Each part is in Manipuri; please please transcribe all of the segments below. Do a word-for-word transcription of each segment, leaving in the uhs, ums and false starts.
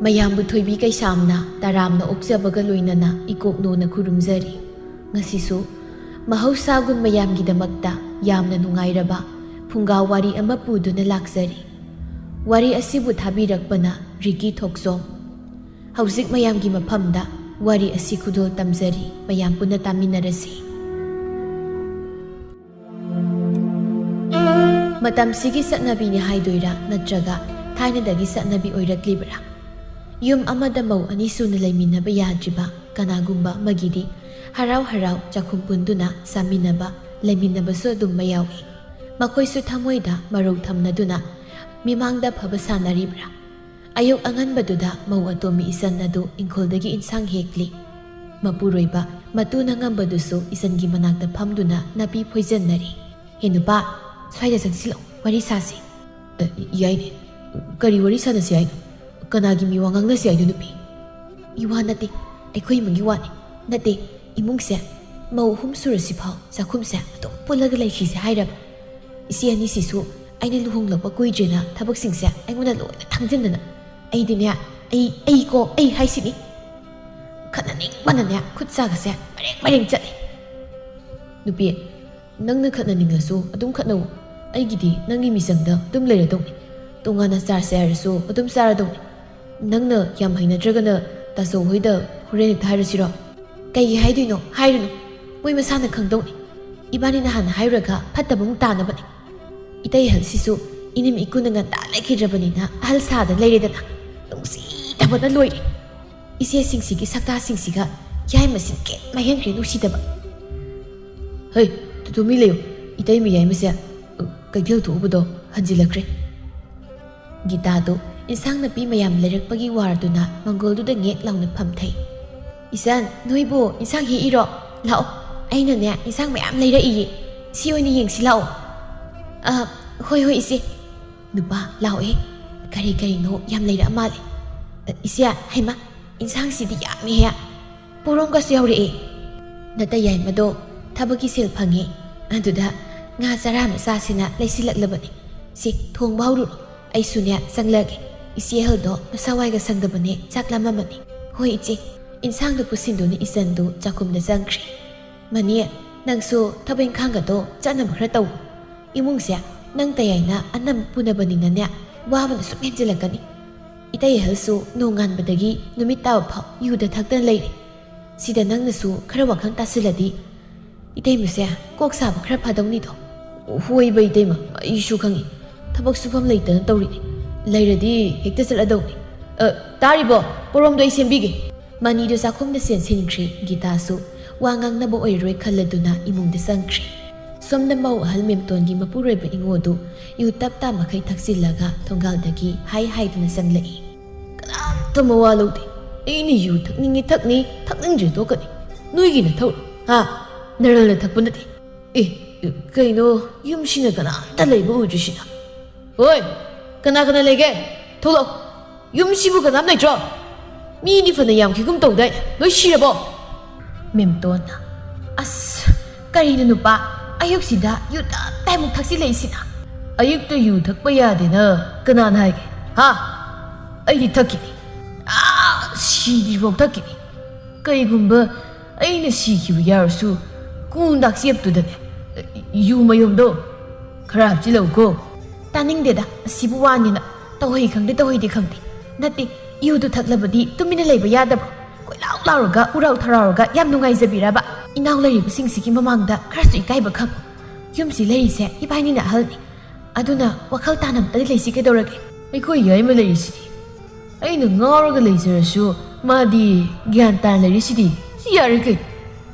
ꯃꯌꯥꯝꯕꯨ ꯊꯣꯏꯕꯤ ꯀꯩꯁꯥꯝꯅ ꯇꯔꯥꯝꯅ ꯑꯣꯛꯆꯕꯒ ꯂꯣꯏꯅꯅ ꯏꯀꯣꯛꯅꯣꯅ ꯈꯨꯔꯨꯝꯖꯔꯤ꯫ ꯉꯁꯤꯁꯨ ꯃꯍꯧꯁꯥꯒꯨꯝ ꯃꯌꯥꯝꯒꯤꯗꯃꯛꯇ ꯌꯥꯝꯅ ꯅꯨꯡꯉꯥꯏꯔꯕ ꯐꯨꯡꯒꯥ ꯋꯥꯔꯤ ꯑꯃ ꯄꯨꯗꯨꯅ ꯂꯥꯛꯆꯔꯤ꯫ ꯋꯥꯔꯤ ꯑꯁꯤꯕꯨ ꯊꯥꯕꯤꯔꯛꯄꯅ ꯔꯤꯀꯤ ꯊꯣꯛꯆꯣꯝ꯫ ꯍꯧꯖꯤꯛ ꯃꯌꯥꯝꯒꯤ ꯃꯐꯝꯗ ꯋꯥꯔꯤ ꯑꯁꯤ ꯈꯨꯗꯣꯜ ꯇꯝꯖꯔꯤ, ꯃꯌꯥꯝ ꯄꯨꯟꯅ ꯇꯥꯃꯤꯟꯅꯔꯁꯤ꯫ ꯃꯇꯝꯁꯤꯒꯤ ꯆꯠꯅꯕꯤꯅꯤ ꯍꯥꯏꯗꯣꯏꯔꯥ, ꯅꯠꯇ꯭ꯔꯒ ꯊꯥꯏꯅꯗꯒꯤ ꯆꯠꯅꯕꯤ ꯑꯣꯏꯔꯛꯂꯤꯕ꯭ꯔꯥ? ꯌꯨꯝ ꯑꯃꯗ ꯃꯧ ꯑꯅꯤ ꯁꯨꯅ ꯂꯩꯃꯤꯟꯅꯕ ꯌꯥꯗ꯭ꯔꯤꯕ ꯀꯅꯥꯒꯨꯝꯕ ꯑꯃꯒꯤꯗꯤ ꯍꯔꯥꯎ ꯍꯔꯥꯎ ꯆꯥꯛꯈꯨꯝ ꯄꯨꯟꯗꯨꯅ ꯆꯥꯃꯤꯟꯅꯕ, ꯂꯩꯃꯤꯟꯅꯕꯁꯨ ꯑꯗꯨꯝ ꯃꯌꯥꯎꯏ꯫ ꯃꯈꯣꯏꯁꯨ ꯊꯃꯣꯏꯗ ꯃꯔꯧ ꯊꯝꯅꯗꯨꯅ ꯃꯤꯃꯥꯡꯗ ꯐꯕ ꯁꯥꯟꯅꯔꯤꯕ꯭ꯔꯥ? ꯑꯌꯨꯛ ꯑꯉꯟꯕꯗꯨꯗ ꯃꯧ ꯑꯇꯣꯝꯕꯤ ꯏꯆꯟ ꯑꯗꯨ ꯏꯪꯈꯣꯜꯗꯒꯤ ꯏꯟꯁꯥꯡ ꯍꯦꯛꯂꯤ꯫ ꯃꯄꯨꯔꯣꯏꯕ ꯃꯇꯨꯅ ꯉꯝꯕꯗꯨꯁꯨ ꯏꯆꯟꯒꯤ ꯃꯅꯥꯛꯇ ꯐꯝꯗꯨꯅ ꯅꯥꯄꯤ ꯐꯣꯏꯖꯟꯅꯔꯤ꯫ "ꯍꯦ ꯅꯨꯄꯥ, ꯁ꯭ꯋꯥꯏꯗ ꯆꯪꯁꯤꯜꯂꯛꯑꯣ, ꯋꯥꯔꯤ ꯁꯥꯁꯤ꯫" "ꯑ, ꯌꯥꯏꯅꯦ꯫ ꯀꯔꯤ ꯋꯥꯔꯤ ꯁꯥꯟꯅꯁꯤ ꯍꯥꯏꯅꯣ? ꯀꯅꯥꯒꯤ ꯃꯤꯋꯥ ꯉꯥꯡꯅꯁꯤ ꯍꯥꯏꯅꯣ, ꯅꯨꯄꯤ?" "ꯏꯋꯥ ꯅꯠꯇꯦ, ꯑꯩꯈꯣꯏ ꯏꯃꯨꯡꯒꯤ ꯋꯥꯅꯤ꯫ ꯅꯠꯇꯦ, ꯏꯃꯨꯡꯁꯦ ꯃꯧ ꯑꯍꯨꯝ ꯁꯨꯔꯁꯤꯐꯥꯎ ꯆꯥꯛꯈꯨꯝꯁꯦ ꯑꯗꯨꯝ ꯄꯨꯜꯂꯒ ꯂꯩꯈꯤꯁꯦ ꯍꯥꯏꯔꯕ? ꯏꯆꯦ ꯑꯅꯤꯁꯤꯁꯨ ꯑꯩꯅ ꯂꯨꯍꯣꯡꯂꯛꯄ ꯀꯨꯏꯗ꯭ꯔꯦꯅ ꯊꯕꯛꯁꯤꯡꯁꯦ ꯑꯩꯉꯣꯟꯗ ꯂꯣꯏꯅ ꯊꯥꯡꯖꯤꯟꯗꯅ꯫ ꯑꯩꯗꯤꯅꯦ, ꯑꯩ, ꯑꯩꯀꯣ, ꯑꯩ ꯍꯥꯏꯁꯤꯅꯤ, ꯈꯠꯅꯅꯤꯡꯕꯅꯅꯦ ꯈꯨꯠ ꯁꯥꯒꯁꯦ ꯃꯔꯦꯡ ꯃꯔꯦꯡ ꯆꯠꯂꯦ꯫" "ꯅꯨꯄꯤ, ꯅꯪꯅ ꯈꯠꯅꯅꯤꯡꯂꯁꯨ ꯑꯗꯨꯝ ꯈꯠꯅꯧ꯫ ꯑꯩꯒꯤꯗꯤ ꯅꯪꯒꯤ ꯃꯤꯆꯪꯗ ꯑꯗꯨꯝ ꯂꯩꯔꯗꯧꯅꯤ꯫ ꯇꯣꯉꯥꯟꯅ ꯆꯥꯔꯁꯦ ꯍꯥꯏꯔꯁꯨ ꯑꯗꯨꯝ ꯆꯥꯔꯗꯧꯅꯤ꯫ ꯅꯪꯅ ꯌꯥꯝ ꯍꯩꯅꯗ꯭ꯔꯒꯅ ꯇꯥꯆꯧ ꯍꯣꯏꯗ ꯍꯣꯔꯦꯟ ꯍꯦꯛꯇ ꯍꯥꯏꯔꯁꯤꯔꯣ?" "ꯀꯩꯒꯤ ꯍꯥꯏꯗꯣꯏꯅꯣ? ꯍꯥꯏꯔꯨꯅꯨ꯫ ꯃꯣꯏ ꯃꯁꯥꯅ ꯈꯪꯗꯧꯅꯤ꯫ ꯏꯕꯥꯅꯤꯅ ꯍꯥꯟꯅ ꯍꯥꯏꯔꯨꯔꯒ ꯐꯠꯇꯕ ꯑꯃꯨꯛ ꯇꯥꯅꯕꯅꯤ꯫ ꯏꯇꯩ ꯑꯍꯜꯁꯤꯁꯨ ꯏꯅꯦꯝ ꯏꯀꯨꯅ ꯉꯟꯇꯥ ꯂꯩꯈꯤꯗ꯭ꯔꯕꯅꯤꯅ ꯑꯍꯜ ꯁꯥꯗ ꯂꯩꯔꯦꯗꯅ꯫ ꯅꯨꯡꯁꯤꯗꯕꯅ ꯂꯣꯏꯔꯦ꯫ ꯏꯆꯦꯁꯤꯡꯁꯤꯒꯤ ꯁꯛꯇꯥꯁꯤꯡꯁꯤꯒ ꯌꯥꯏꯃꯁꯤꯡ ꯀꯦꯠ ꯃꯥꯏꯍꯟꯈ꯭ꯔꯦ ꯅꯨꯡꯁꯤꯗꯕ꯫" "ꯍꯩ, ꯇꯨ-, ꯇꯨꯃꯤꯟ ꯂꯩꯌꯨ꯫ ꯏꯇꯩꯃ ꯌꯥꯏꯃꯁꯦ, ꯑ, ꯀꯩꯊꯦꯜ ꯊꯣꯛꯎꯕꯗꯣ ꯍꯟꯖꯤꯜꯂꯛꯈ꯭ꯔꯦ꯫" ꯒꯤꯇꯥꯗꯨ ꯏꯟꯁꯥꯡ ꯅꯥꯄꯤ ꯃꯌꯥꯝ ꯂꯩꯔꯛꯄꯒꯤ ꯋꯥꯔꯗꯨꯅ ꯃꯪꯒꯣꯜꯗꯨꯗ ꯉꯦꯛ ꯂꯥꯎꯅ ꯐꯝꯊꯩ꯫ "ꯏꯆꯟ, ꯅꯣꯏꯕꯨ ꯏꯟꯁꯥꯡ ꯍꯦꯛꯏꯔꯣ? ꯂꯥꯛꯑꯣ, ꯑꯩꯅꯅꯦ ꯏꯟꯁꯥꯡ ꯃꯌꯥꯝ ꯂꯩꯔꯛꯏꯌꯦ꯫ ꯁꯤ ꯑꯣꯏꯅ ꯌꯦꯡꯁꯤ ꯂꯥꯛꯑꯣ꯫" "ꯑ, ꯍꯣꯏ, ꯍꯣꯏ, ꯏꯆꯦ꯫" "ꯅꯨꯄꯥ, ꯂꯥꯛꯑꯣꯍꯦ꯫ ꯀꯔꯤ ꯀꯔꯤꯅꯣ ꯌꯥꯝ ꯂꯩꯔꯛꯑ ꯃꯥꯜꯂꯦ꯫ ꯑ, ꯏꯆꯦ, ꯍꯩꯃꯥ, ꯏꯟꯁꯥꯡꯁꯤꯗꯤ ꯌꯥꯝꯃꯤꯍꯦ꯫ ꯄꯣꯔꯣꯝꯒꯁꯨ ꯌꯥꯎꯔꯛꯑꯦ꯫" ꯅꯇꯩ ꯌꯥꯏꯃꯗꯣ ꯊꯕꯛꯀꯤ ꯁꯦꯜ ꯐꯪꯉꯦ꯫ ꯑꯗꯨꯗ ꯉꯥ ꯆꯔꯥ ꯑꯃ ꯆꯥꯁꯦꯅ ꯂꯩꯁꯤꯜꯂꯛꯂꯕꯅꯦ꯫ "ꯁꯤ ꯊꯣꯡꯕ ꯍꯧꯔꯨꯔꯣ, ꯑꯩꯁꯨꯅꯦ ꯆꯪꯂꯒꯦ꯫" "ꯏꯆꯦ ꯑꯍꯜꯗꯣ ꯃꯁꯥ ꯋꯥꯏꯒ ꯁꯪꯗꯕꯅꯦ, ꯆꯥꯛ ꯂꯥꯝꯃꯝꯃꯅꯤ꯫ ꯍꯣꯏ ꯏꯆꯦ꯫" ꯏꯟꯁꯥꯡꯗꯣ ꯄꯨꯁꯤꯟꯗꯨꯅ ꯏꯆꯟꯗꯨ ꯆꯥꯛꯈꯨꯝꯗ ꯆꯪꯈ꯭ꯔꯦ꯫ "ꯃꯅꯤ, ꯅꯪꯁꯨ ꯊꯕꯛ ꯏꯪꯈꯥꯡꯒꯗꯣ ꯆꯠꯅꯕ ꯈꯔ ꯇꯧ꯫ ꯏꯃꯨꯡꯁꯦ ꯅꯪ ꯇꯌꯥꯏꯅ ꯑꯅꯝ ꯄꯨꯅꯕꯅꯤꯅꯅꯦ, ꯋꯥꯕꯅ ꯁꯨꯝ ꯍꯦꯟꯖꯤꯜꯂꯛꯀꯅꯤ꯫ ꯏꯇꯩ ꯑꯍꯜꯁꯨ ꯅꯣꯡꯉꯥꯟꯕꯗꯒꯤ ꯅꯨꯃꯤꯠ ꯇꯥꯕ ꯐꯥꯎ ꯌꯨꯗ ꯊꯛꯇꯅ ꯂꯩꯔꯦ꯫ ꯁꯤꯗ ꯅꯪꯅꯁꯨ ꯈꯔ ꯋꯥꯈꯜ ꯇꯥꯁꯤꯜꯂꯗꯤ ꯏꯇꯩꯃꯁꯦ ꯀꯣꯛ ꯁꯥꯕ ꯈꯔ ꯐꯗꯧꯅꯤꯗꯣ꯫" "ꯍꯣꯏꯕ ꯏꯇꯩꯃ, ꯑꯩꯁꯨ ꯈꯪꯉꯤ꯫ ꯊꯕꯛ ꯁꯨꯐꯝ ꯂꯩꯇꯅ ꯇꯧꯔꯤꯅꯤ꯫ ꯂꯩꯔꯗꯤ ꯍꯦꯛꯇ ꯆꯠꯂꯗꯧꯅꯤ꯫ ꯑ, ꯇꯥꯔꯤꯕꯣ? ꯄꯣꯔꯣꯝꯗꯣ ꯑꯩ ꯁꯦꯝꯕꯤꯒꯦ꯫" ꯃꯅꯤꯗꯨ ꯆꯥꯛꯈꯨꯝꯗ ꯆꯦꯟꯁꯤꯟꯈ꯭ꯔꯦ꯫ ꯒꯤꯇꯥꯁꯨ ꯋꯥ ꯉꯥꯡꯅꯕ ꯑꯣꯏꯔꯔꯣꯏ ꯈꯜꯂꯗꯨꯅ ꯏꯃꯨꯡꯗ ꯆꯪꯈ꯭ꯔꯦ꯫ ꯁꯣꯝꯗ ꯃꯧ ꯑꯍꯜ ꯃꯦꯝꯇꯣꯟꯒꯤ ꯃꯄꯨꯔꯣꯏꯕ ꯏꯉꯣꯗꯨ ꯌꯨ ꯇꯞ ꯇꯥ ꯃꯈꯩ ꯊꯛꯆꯤꯜꯂꯒ ꯊꯣꯡꯒꯥꯜꯗꯒꯤ ꯍꯥꯏ ꯍꯥꯏꯗꯨꯅ ꯆꯪꯂꯛꯏ꯫ "ꯀꯅꯥꯝꯇ ꯃꯋꯥ ꯂꯧꯗꯦ꯫ ꯑꯩꯅ ꯌꯨ ꯊꯛꯅꯤꯡꯉꯤ ꯊꯛꯅꯤ, ꯊꯛꯅꯤꯡꯗ꯭ꯔꯦ ꯇꯣꯛꯀꯅꯤ꯫ ꯅꯣꯏꯒꯤ ꯅꯊꯧꯔꯣ? ꯍꯥ? ꯅꯔꯜꯅ ꯊꯛꯄ ꯅꯠꯇꯦ꯫ ꯑꯦ, ꯀꯩꯅꯣ, ꯌꯨꯝꯁꯤꯅ ꯀꯅꯥꯝꯇ ꯂꯩꯕ ꯎꯗ꯭ꯔꯤꯁꯤꯅ? ꯍꯣꯏ, ꯀꯅꯥ ꯀꯅꯥ ꯂꯩꯒꯦ? ꯊꯣꯛꯂꯛꯑꯣ꯫ ꯌꯨꯝꯁꯤꯕꯨ ꯀꯅꯥꯝ ꯂꯩꯇ꯭ꯔꯣ? ꯃꯤꯗꯤ ꯐꯅ ꯌꯥꯝꯈꯤꯒꯨꯝ ꯇꯧꯗꯥꯏ? ꯂꯣꯏ ꯁꯤꯔꯕꯣ?" ꯃꯦꯝꯇꯣꯟꯅ, "ꯑꯁ, ꯀꯔꯤꯅꯣ ꯅꯨꯄꯥ? ꯑꯌꯨꯛꯁꯤꯗ ꯌꯨ ꯇꯞ ꯇꯥꯏꯃꯨꯛ ꯊꯛꯆꯤꯜꯂꯛꯏꯁꯤꯅ?" "ꯑꯌꯨꯛꯇ ꯌꯨ ꯊꯛꯄ ꯌꯥꯗꯦꯅ ꯀꯅꯥꯅ ꯍꯥꯏꯒꯦ? ꯍꯥ? ꯑꯩꯗꯤ ꯊꯛꯈꯤꯅꯤ꯫ ꯑꯥ, ꯁꯤꯗ꯭ꯔꯤꯐꯥꯎ ꯊꯛꯈꯤꯅꯤ꯫ ꯀꯩꯒꯨꯝꯕ ꯑꯩꯅ ꯁꯤꯈꯤꯕ ꯌꯥꯎꯔꯁꯨ, ꯀꯣꯟꯗꯥꯛꯆꯦꯞꯇꯨꯗꯅꯦ ꯌꯨ ꯃꯌꯨꯝꯗꯣ ꯈꯔ ꯍꯥꯞꯆꯤꯜꯂꯧꯀꯣ꯫" "ꯇꯥꯅꯤꯡꯗꯦꯗ, ꯑꯁꯤꯕꯨ ꯋꯥꯅꯤꯅ꯫ ꯇꯧꯍꯩ ꯈꯪꯗꯦ, ꯇꯧꯍꯩꯗꯦ ꯈꯪꯗꯦ꯫ ꯅꯠꯇꯦ, ꯌꯨꯗꯨ ꯊꯛꯂꯕꯗꯤ ꯇꯨꯃꯤꯟꯅ ꯂꯩꯕ ꯌꯥꯗꯕ꯭ꯔꯣ? ꯀꯣꯏꯂꯥꯎ ꯂꯥꯎꯔꯒ, ꯎꯔꯥꯎ ꯊꯔꯥꯎꯔꯒ ꯌꯥꯝ ꯅꯨꯡꯉꯥꯏꯖꯕꯤꯔꯕ? ꯏꯅꯥꯎ ꯂꯩꯔꯤꯕꯁꯤꯡꯁꯤꯒꯤ ꯃꯃꯥꯡꯗ ꯈꯔꯁꯨ ꯏꯀꯥꯏꯕ ꯈꯪꯉꯨ꯫ ꯌꯨꯝꯁꯤ ꯂꯩꯔꯤꯁꯦ ꯏꯕꯥꯏꯅꯤꯅ ꯑꯍꯜꯅꯤ꯫ ꯑꯗꯨꯅ ꯋꯥꯈꯜ ꯇꯥꯅ ꯑꯝꯇꯗꯤ ꯂꯩꯁꯤ ꯀꯩꯗꯧꯔꯒꯦ?" "ꯑꯩꯈꯣꯏ ꯌꯥꯏꯃ ꯂꯩꯔꯤꯁꯤꯗꯤ꯫ ꯑꯩꯅ ꯉꯥꯎꯔꯒ ꯂꯩꯖꯔꯁꯨ ꯃꯥꯗꯤ ꯒ꯭ꯌꯥꯟ ꯇꯥꯅ ꯂꯩꯔꯤꯁꯤꯗꯤ꯫ ꯁꯤ ꯌꯥꯔꯦ ꯀꯩꯅꯣ꯫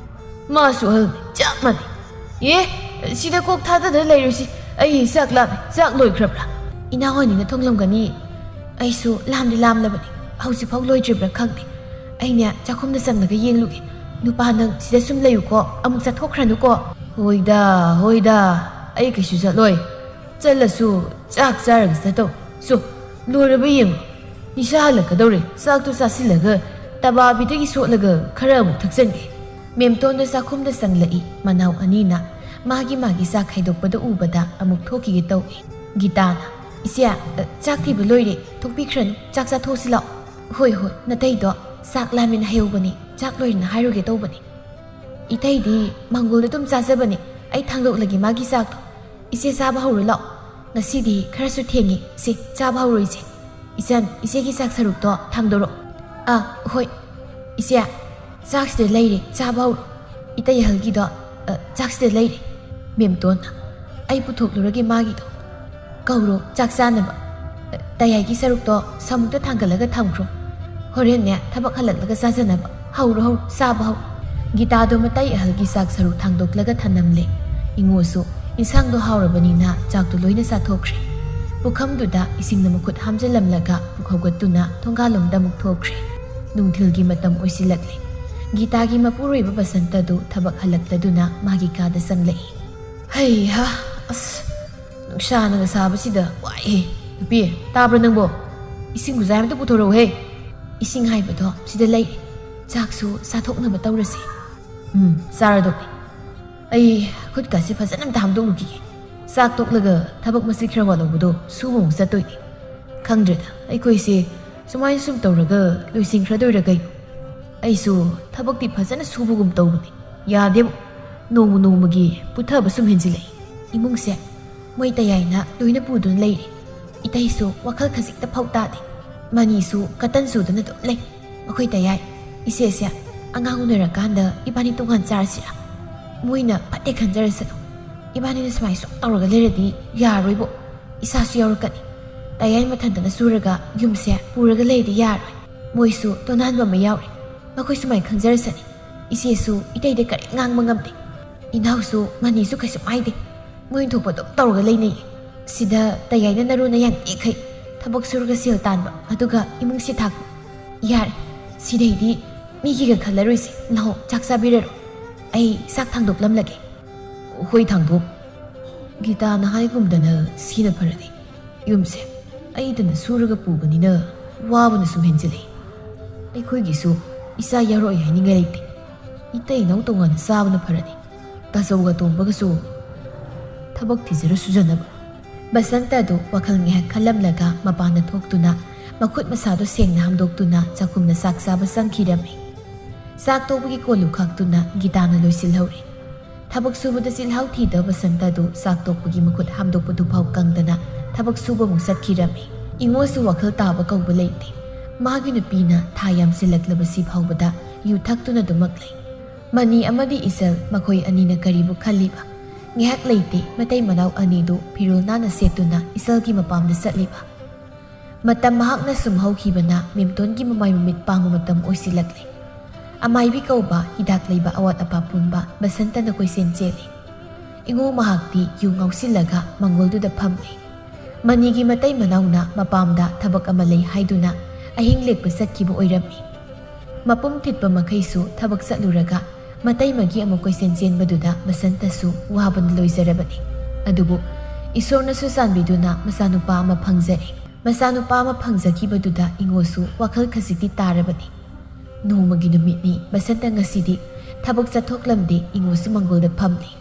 ꯃꯥꯁꯨ ꯑꯍꯜꯅꯤ, ꯆꯞ ꯃꯥꯟꯅꯩ꯫ ꯑꯦ, ꯁꯤꯗ ꯀꯣꯛ ꯊꯥꯗꯗ ꯂꯩꯔꯨꯁꯤ꯫ ꯑꯩ ꯆꯥꯛ ꯂꯥꯝꯃꯦ꯫ ꯆꯥꯛ ꯂꯣꯏꯈ꯭ꯔꯕ꯭ꯔꯥ?" "ꯏꯅꯥꯎ ꯑꯅꯤꯅ ꯊꯣꯡꯂꯝꯒꯅꯤ꯫ ꯑꯩꯁꯨ ꯂꯥꯝꯗꯤ ꯂꯥꯝꯂꯕꯅꯤ꯫ ꯍꯧꯖꯤꯛꯐꯥꯎ ꯂꯣꯏꯗ꯭ꯔꯤꯕ꯭ꯔꯥ ꯈꯪꯗꯦ꯫ ꯑꯩꯅꯦ ꯆꯥꯛꯈꯨꯝꯗ ꯆꯪꯂꯒ ꯌꯦꯡꯂꯨꯒꯦ꯫ ꯅꯨꯄꯥ, ꯅꯪ ꯁꯤꯗ ꯁꯨꯝ ꯂꯩꯌꯨꯀꯣ꯫ ꯑꯃꯨꯛ ꯆꯠꯊꯣꯛꯈ꯭ꯔꯅꯨꯀꯣ꯫" "ꯍꯣꯏꯗ, ꯍꯣꯏꯗ꯫ ꯑꯩ ꯀꯩꯁꯨ ꯆꯠꯂꯣꯏ꯫ ꯆꯠꯂꯁꯨ ꯆꯥꯛ ꯆꯥꯔꯒ ꯆꯠꯇꯧ꯫ ꯁꯨ, ꯂꯣꯏꯔꯕ ꯌꯦꯡꯉꯨ꯫ ꯅꯤꯁꯥ ꯍꯜꯂꯛꯀꯗꯧꯔꯦ꯫ ꯆꯥꯛꯇꯨ ꯆꯥꯁꯤꯜꯂꯒ ꯇꯕꯥꯕꯤꯗꯒꯤ ꯁꯣꯠꯂꯒ ꯈꯔ ꯑꯃꯨꯛ ꯊꯛꯆꯟꯒꯦ꯫" ꯃꯦꯝꯇꯣꯟꯗ ꯆꯥꯛꯈꯨꯝꯗ ꯆꯪꯂꯛꯏ꯫ ꯃꯅꯥꯎ ꯑꯅꯤꯅ ꯃꯥꯒꯤ ꯃꯥꯒꯤ ꯆꯥꯛ ꯈꯥꯏꯗꯣꯛꯄꯗ ꯎꯕꯗ ꯑꯃꯨꯛ ꯊꯣꯛꯈꯤꯒꯦ ꯇꯧꯏ꯫ ꯒꯤꯇꯥꯅ, "ꯏꯆꯦ, ꯑ, ꯆꯥꯛ ꯊꯤꯕ ꯂꯣꯏꯔꯦ, ꯊꯣꯛꯄꯤꯈ꯭ꯔꯅꯨ, ꯆꯥꯛ ꯆꯥꯊꯣꯛꯁꯤ ꯂꯥꯛꯑꯣ꯫" "ꯍꯣꯏ, ꯍꯣꯏ, ꯅꯇꯩꯗꯣ ꯆꯥꯛ ꯂꯥꯝꯃꯦꯅ ꯍꯥꯏꯍꯧꯕꯅꯤ, ꯆꯥꯛ ꯂꯣꯏꯔꯦꯅ ꯍꯥꯏꯔꯨꯒꯦ ꯇꯧꯕꯅꯤ꯫" "ꯏꯇꯩꯗꯤ ꯃꯪꯒꯣꯜꯗ ꯑꯗꯨꯝ ꯆꯥꯖꯕꯅꯤ, ꯑꯩ ꯊꯥꯡꯗꯣꯛꯂꯒꯦ ꯃꯥꯒꯤ ꯆꯥꯛꯇꯣ꯫ ꯏꯆꯦ, ꯆꯥꯕ ꯍꯧꯔꯣ ꯂꯥꯛꯑꯣ, ꯉꯁꯤꯗꯤ ꯈꯔꯁꯨ ꯊꯦꯡꯉꯤ, ꯁꯤ ꯆꯥꯕ ꯍꯧꯔꯣ ꯏꯆꯦ꯫ ꯏꯆꯟ, ꯏꯆꯦꯒꯤ ꯆꯥꯛ ꯁꯔꯨꯛꯇꯣ ꯊꯥꯡꯗꯣꯔꯛꯑꯣ꯫" "ꯑꯥ, ꯍꯣꯏ ꯏꯆꯦ, ꯆꯥꯛꯁꯤꯗ ꯂꯩꯔꯦ, ꯆꯥꯕ ꯍꯧꯔꯣ꯫" "ꯏꯇꯩ ꯑꯍꯜꯒꯤꯗꯣ, ꯑ, ꯆꯥꯛꯁꯤꯗ ꯂꯩꯔꯦ꯫" "ꯃꯦꯝꯇꯣꯟ, ꯑꯩ ꯄꯨꯊꯣꯛꯂꯨꯔꯒꯦ ꯃꯥꯒꯤꯗꯣ꯫ ꯀꯧꯔꯣ ꯆꯥꯛ ꯆꯥꯅꯕ꯫ ꯑ, ꯇꯌꯥꯏꯒꯤ ꯁꯔꯨꯛꯇꯣ ꯁꯥꯃꯨꯛꯇ ꯊꯥꯡꯒꯠꯂꯒ ꯊꯝꯈ꯭ꯔꯣ꯫ ꯍꯣꯔꯦꯟꯅꯦ ꯊꯕꯛ ꯍꯜꯂꯛꯂꯒ ꯆꯥꯖꯅꯕ꯫ ꯍꯧꯔꯣ, ꯍꯧꯔꯣ, ꯆꯥꯕ ꯍꯧꯔꯣ꯫" ꯒꯤꯇꯥꯗꯣ ꯃꯇꯩ ꯑꯍꯜꯒꯤ ꯆꯥꯛ ꯁꯔꯨꯛ ꯊꯥꯡꯗꯣꯛꯂꯒ ꯊꯅꯝꯂꯦ꯫ ꯏꯉꯣꯁꯨ ꯏꯟꯁꯥꯡꯗꯣ ꯍꯥꯎꯔꯕꯅꯤꯅ ꯆꯥꯛꯇꯨ ꯂꯣꯏꯅ ꯆꯥꯊꯣꯛꯈ꯭ꯔꯦ꯫ ꯄꯨꯈꯝꯗꯨꯗ ꯏꯁꯤꯡꯅ ꯃꯈꯨꯠ ꯍꯥꯝꯖꯤꯜꯂꯝꯂꯒ ꯄꯨꯛ ꯍꯧꯒꯠꯇꯨꯅ ꯊꯣꯡꯒꯥꯜꯂꯣꯝꯗ ꯑꯃꯨꯛ ꯊꯣꯛꯈ꯭ꯔꯦ꯫ ꯅꯨꯡꯊꯤꯜꯒꯤ ꯃꯇꯝ ꯑꯣꯏꯁꯤꯜꯂꯛꯂꯦ꯫ ꯒꯤꯇꯥꯒꯤ ꯃꯄꯨꯔꯣꯏꯕ ꯕꯁꯟꯇꯗꯨ ꯊꯕꯛ ꯍꯜꯂꯛꯂꯗꯨꯅ ꯃꯥꯒꯤ ꯀꯥꯗ ꯆꯪꯂꯛꯏ꯫ "ꯍꯩꯍꯥ, ꯑꯁ, ꯅꯨꯡꯁꯥꯅꯒ ꯁꯥꯕꯁꯤꯗ ꯋꯥꯏꯍꯦ꯫ ꯅꯨꯄꯤ, ꯇꯥꯕ꯭ꯔꯣ ꯅꯪꯕꯣ? ꯏꯁꯤꯡ ꯈꯨꯖꯥꯏ ꯑꯝꯇ ꯄꯨꯊꯣꯔꯛꯎꯍꯦ꯫" "ꯏꯁꯤꯡ ꯍꯥꯏꯕꯗꯣ ꯁꯤꯗ ꯂꯩꯔꯦ꯫ ꯆꯥꯛꯁꯨ ꯆꯥꯊꯣꯛꯅꯕ ꯇꯧꯔꯁꯤ꯫" "ꯎꯝ, ꯆꯥꯔꯗꯧꯅꯤ꯫ ꯑꯩ ꯈꯨꯠꯀꯥꯁꯦ ꯐꯖꯅ ꯑꯝꯇ ꯍꯥꯝꯗꯣꯛꯂꯨꯈꯤꯒꯦ꯫ ꯆꯥꯛ ꯇꯣꯛꯂꯒ ꯊꯕꯛ ꯃꯆꯤꯠ ꯈꯔ ꯋꯥꯠꯍꯧꯕꯗꯣ ꯁꯨꯕ ꯑꯃꯨꯛ ꯆꯠꯇꯣꯏꯅꯤ꯫ ꯈꯪꯗ꯭ꯔꯦꯗ, ꯑꯩꯈꯣꯏꯁꯦ ꯁꯨꯃꯥꯏꯅ ꯁꯨꯝ ꯇꯧꯔꯒ ꯂꯣꯏꯁꯤꯟꯈ꯭ꯔꯗꯣꯏꯔꯥ ꯀꯩꯅꯣ? ꯑꯩꯁꯨ ꯊꯕꯛꯇꯤ ꯐꯖꯅ ꯁꯨꯕꯒꯨꯝ ꯇꯧꯕꯅꯤ, ꯌꯥꯗꯦꯕꯨ꯫ ꯅꯣꯡꯃ ꯅꯣꯡꯃꯒꯤ ꯄꯨꯊꯕ ꯁꯨꯝ ꯍꯦꯟꯖꯤꯜꯂꯛꯏ꯫ ꯏꯃꯨꯡꯁꯦ ꯃꯣꯏ ꯇꯌꯥꯏꯅ ꯂꯣꯏꯅ ꯄꯨꯗꯨꯅ ꯂꯩꯔꯦ꯫ ꯏꯇꯩꯁꯨ ꯋꯥꯈꯜ ꯈꯖꯤꯛꯇ ꯐꯥꯎ ꯇꯥꯗꯦ꯫ ꯃꯅꯤꯁꯨ ꯀꯇꯟ ꯆꯨꯗꯅ ꯑꯗꯨꯝ ꯂꯩ꯫ ꯑꯩꯈꯣꯏ ꯇꯌꯥꯏ, ꯏꯆꯦꯁꯦ ꯑꯉꯥꯡ ꯎꯅꯔꯀꯥꯟꯗ ꯏꯕꯥꯅꯤ ꯇꯣꯉꯥꯟ ꯆꯥꯔꯁꯤꯔꯥ? ꯃꯣꯏꯅ ꯐꯠꯇꯦ ꯈꯟꯖꯔꯁꯅꯨ꯫ ꯏꯕꯥꯅꯤꯅ ꯁꯨꯃꯥꯏ ꯁꯨꯝ ꯇꯧꯔꯒ ꯂꯩꯔꯗꯤ ꯌꯥꯔꯣꯏꯕꯣ꯫ ꯏꯁꯥꯁꯨ ꯌꯥꯎꯔꯛꯀꯅꯤ꯫ ꯇꯌꯥꯏ ꯃꯊꯟꯇꯅ ꯁꯨꯔꯒ ꯌꯨꯝꯁꯦ ꯄꯨꯔꯒ ꯂꯩꯔꯗꯤ ꯌꯥꯔꯣꯏ꯫ ꯃꯣꯏꯁꯨ ꯇꯣꯅꯥꯟꯕ ꯑꯃ ꯌꯥꯎꯔꯦ꯫ ꯃꯈꯣꯏ ꯁꯨꯃꯥꯏ ꯈꯟꯖꯔꯁꯅꯤ꯫ ꯏꯆꯦꯁꯨ ꯏꯇꯩꯗ ꯀꯔꯤꯝ ꯉꯥꯡꯕ ꯉꯝꯗꯦ꯫ ꯏꯅꯥꯎꯁꯨ ꯃꯅꯤꯁꯨ ꯀꯩꯁꯨꯝ ꯍꯥꯏꯗꯦ꯫ ꯃꯣꯏ ꯊꯣꯛꯄ ꯑꯗꯨꯝ ꯇꯧꯔꯒ ꯂꯩꯅꯩꯌꯦ꯫ ꯁꯤꯗ ꯇꯌꯥꯏꯅ ꯅꯔꯣꯟ ꯅꯌꯥꯟ ꯌꯦꯛꯈꯩ꯫ ꯊꯕꯛ ꯁꯨꯔꯒ ꯁꯦꯜ ꯇꯥꯟꯕ, ꯑꯗꯨꯒ ꯏꯃꯨꯡ ꯁꯤꯊꯥꯛꯄ꯫ ꯌꯥꯔꯦ, ꯁꯤꯗꯩꯗꯤ ꯃꯤꯒꯤꯒ ꯈꯜꯂꯔꯣꯏꯁꯦ꯫ ꯂꯥꯛꯑꯣ, ꯆꯥꯛ ꯆꯥꯕꯤꯔꯔꯣ꯫ ꯑꯩ ꯆꯥꯛ ꯊꯥꯡꯗꯣꯛꯂꯝꯂꯒꯦ꯫ "ꯍꯣꯏ, ꯊꯥꯡꯗꯣꯛ꯫" ꯒꯤꯇꯥꯅ ꯍꯥꯏꯒꯨꯝꯗꯅ ꯁꯤꯅ ꯐꯔꯅꯤ꯫ ꯌꯨꯝꯁꯦ ꯑꯩꯗꯅ ꯁꯨꯔꯒ ꯄꯨꯕꯅꯤꯅ ꯋꯥꯕꯅ ꯁꯨꯝ ꯍꯦꯟꯖꯤꯜꯂꯛꯏ꯫ ꯑꯩꯈꯣꯏꯒꯤꯁꯨ ꯏꯆꯥ ꯌꯥꯎꯔꯛꯑꯣꯏ ꯍꯥꯏꯅꯤꯡꯉꯥꯏ ꯂꯩꯇꯦ꯫ ꯏꯇꯩ ꯏꯅꯥꯎ ꯇꯣꯉꯥꯟꯅ ꯆꯥꯕꯅ ꯐꯔꯅꯤ꯫ ꯇꯥꯆꯧꯒ ꯇꯣꯝꯕꯒꯁꯨ ꯊꯕꯛ ꯊꯤꯖꯔ ꯁꯨꯖꯅꯕ꯫ ꯕꯁꯟꯇ ꯑꯗꯨ ꯋꯥꯈꯜ ꯉꯥꯏꯍꯥꯛ ꯈꯜꯂꯝꯂꯒ ꯃꯄꯥꯟꯗ ꯊꯣꯛꯇꯨꯅ ꯃꯈꯨꯠ ꯃꯁꯥꯗꯨ ꯁꯦꯡꯅ ꯍꯥꯝꯗꯣꯛꯇꯨꯅ ꯆꯥꯛꯈꯨꯝꯗ ꯆꯥꯛ ꯆꯥꯕ ꯆꯪꯈꯤꯔꯝꯃꯤ꯫ ꯆꯥꯛ ꯇꯣꯛꯄꯒꯤ ꯀꯣꯜꯂꯨ ꯈꯥꯛꯇꯨꯅ ꯒꯤꯇꯥꯅ ꯂꯣꯏꯁꯤꯜꯍꯧꯔꯤ꯫ ꯊꯕꯛ ꯁꯨꯕꯗ ꯆꯤꯜꯍꯥꯎ ꯊꯤꯗꯕ ꯕꯁꯟꯇ ꯑꯗꯨ ꯆꯥꯛ ꯇꯣꯛꯄꯒꯤ ꯃꯈꯨꯠ ꯍꯥꯝꯗꯣꯛꯄꯗꯨ ꯐꯥꯎ ꯀꯪꯗꯅ ꯊꯕꯛ ꯁꯨꯕ ꯑꯃꯨꯛ ꯆꯠꯈꯤꯔꯝꯃꯤ꯫ ꯏꯉꯣꯁꯨ ꯋꯥꯈꯜ ꯇꯥꯕ ꯀꯧꯕ ꯂꯩꯇꯦ꯫ ꯃꯥꯒꯤ ꯅꯨꯄꯤꯅ ꯊꯥ ꯌꯥꯝꯁꯤꯜꯂꯛꯂꯕꯁꯤ ꯐꯥꯎꯕꯗ ꯌꯨ ꯊꯛꯇꯨꯅ ꯑꯗꯨꯃꯛ ꯂꯩ꯫ ꯃꯅꯤ ꯑꯃꯗꯤ ꯏꯆꯜ ꯃꯈꯣꯏ ꯑꯅꯤꯅ ꯀꯔꯤꯕꯨ ꯈꯜꯂꯤꯕ? ꯉꯥꯏꯍꯥꯛ ꯂꯩꯇꯦ ꯃꯇꯩ ꯃꯅꯥꯎ ꯑꯅꯤꯗꯨ ꯐꯤꯔꯣꯜ ꯅꯥꯟꯅ ꯁꯦꯠꯇꯨꯅ ꯏꯆꯜꯒꯤ ꯃꯄꯥꯝꯗ ꯆꯠꯂꯤꯕ꯫ ꯃꯇꯝ ꯃꯍꯥꯛꯅ ꯁꯨꯝ ꯍꯧꯈꯤꯕꯅ ꯃꯦꯝꯇꯣꯟꯒꯤ ꯃꯃꯥꯏ ꯃꯃꯤꯠ ꯄꯥꯡꯕ ꯃꯇꯝ ꯑꯣꯏꯁꯤꯜꯂꯛꯂꯦ꯫ ꯑꯃꯥꯏꯕꯤ ꯀꯧꯕ ꯍꯤꯗꯥꯛ ꯂꯩꯕ ꯑꯋꯥꯠ ꯑꯄꯥ ꯄꯨꯟꯕ ꯕꯁꯟꯇꯅ ꯀꯣꯏꯆꯦꯟ ꯆꯦꯜꯂꯤ꯫ ꯏꯉꯣ ꯃꯍꯥꯛꯇꯤ ꯌꯨ ꯉꯥꯎꯁꯤꯜꯂꯒ ꯃꯪꯒꯣꯜꯗꯨꯗ ꯐꯝꯂꯤ꯫ ꯃꯅꯤꯒꯤ ꯃꯇꯩ ꯃꯅꯥꯎꯅ ꯃꯄꯥꯝꯗ ꯊꯕꯛ ꯑꯃ ꯂꯩ ꯍꯥꯏꯗꯨꯅ ꯑꯍꯤꯡ ꯂꯦꯛꯄ ꯆꯠꯈꯤꯕ ꯑꯣꯏꯔꯝꯃꯤ꯫ ꯃꯄꯨꯝ ꯊꯤꯠꯄ ꯃꯈꯩꯁꯨ ꯊꯕꯛ ꯆꯠꯂꯨꯔꯒ ꯃꯇꯩꯃꯒꯤ ꯑꯃꯨꯛ ꯀꯣꯏꯆꯦꯟ ꯆꯦꯟꯕꯗꯨꯗ ꯕꯁꯟꯇꯁꯨ ꯋꯥꯕꯅ ꯂꯣꯏꯖꯔꯕꯅꯤ꯫ ꯑꯗꯨꯕꯨ ꯏꯁꯣꯔꯅꯁꯨ ꯆꯥꯟꯕꯤꯗꯨꯅ ꯃꯆꯥꯅꯨꯄꯥ ꯑꯃ ꯐꯪꯖꯔꯦ꯫ ꯃꯆꯥꯅꯨꯄꯥ ꯑꯃ ꯐꯪꯖꯈꯤꯕꯗꯨꯗ ꯏꯉꯣꯁꯨ ꯋꯥꯈꯜ ꯈꯖꯤꯛꯇꯤ ꯇꯥꯔꯕꯅꯤ꯫ ꯅꯣꯡꯃꯒꯤ ꯅꯨꯃꯤꯠꯅꯤ ꯕꯁꯟꯇ ꯉꯁꯤꯗꯤ ꯊꯕꯛ ꯆꯠꯊꯣꯛꯂꯝꯗꯦ ꯏꯉꯣꯁꯨ ꯃꯪꯒꯣꯜꯗ ꯐꯝꯂꯤ꯫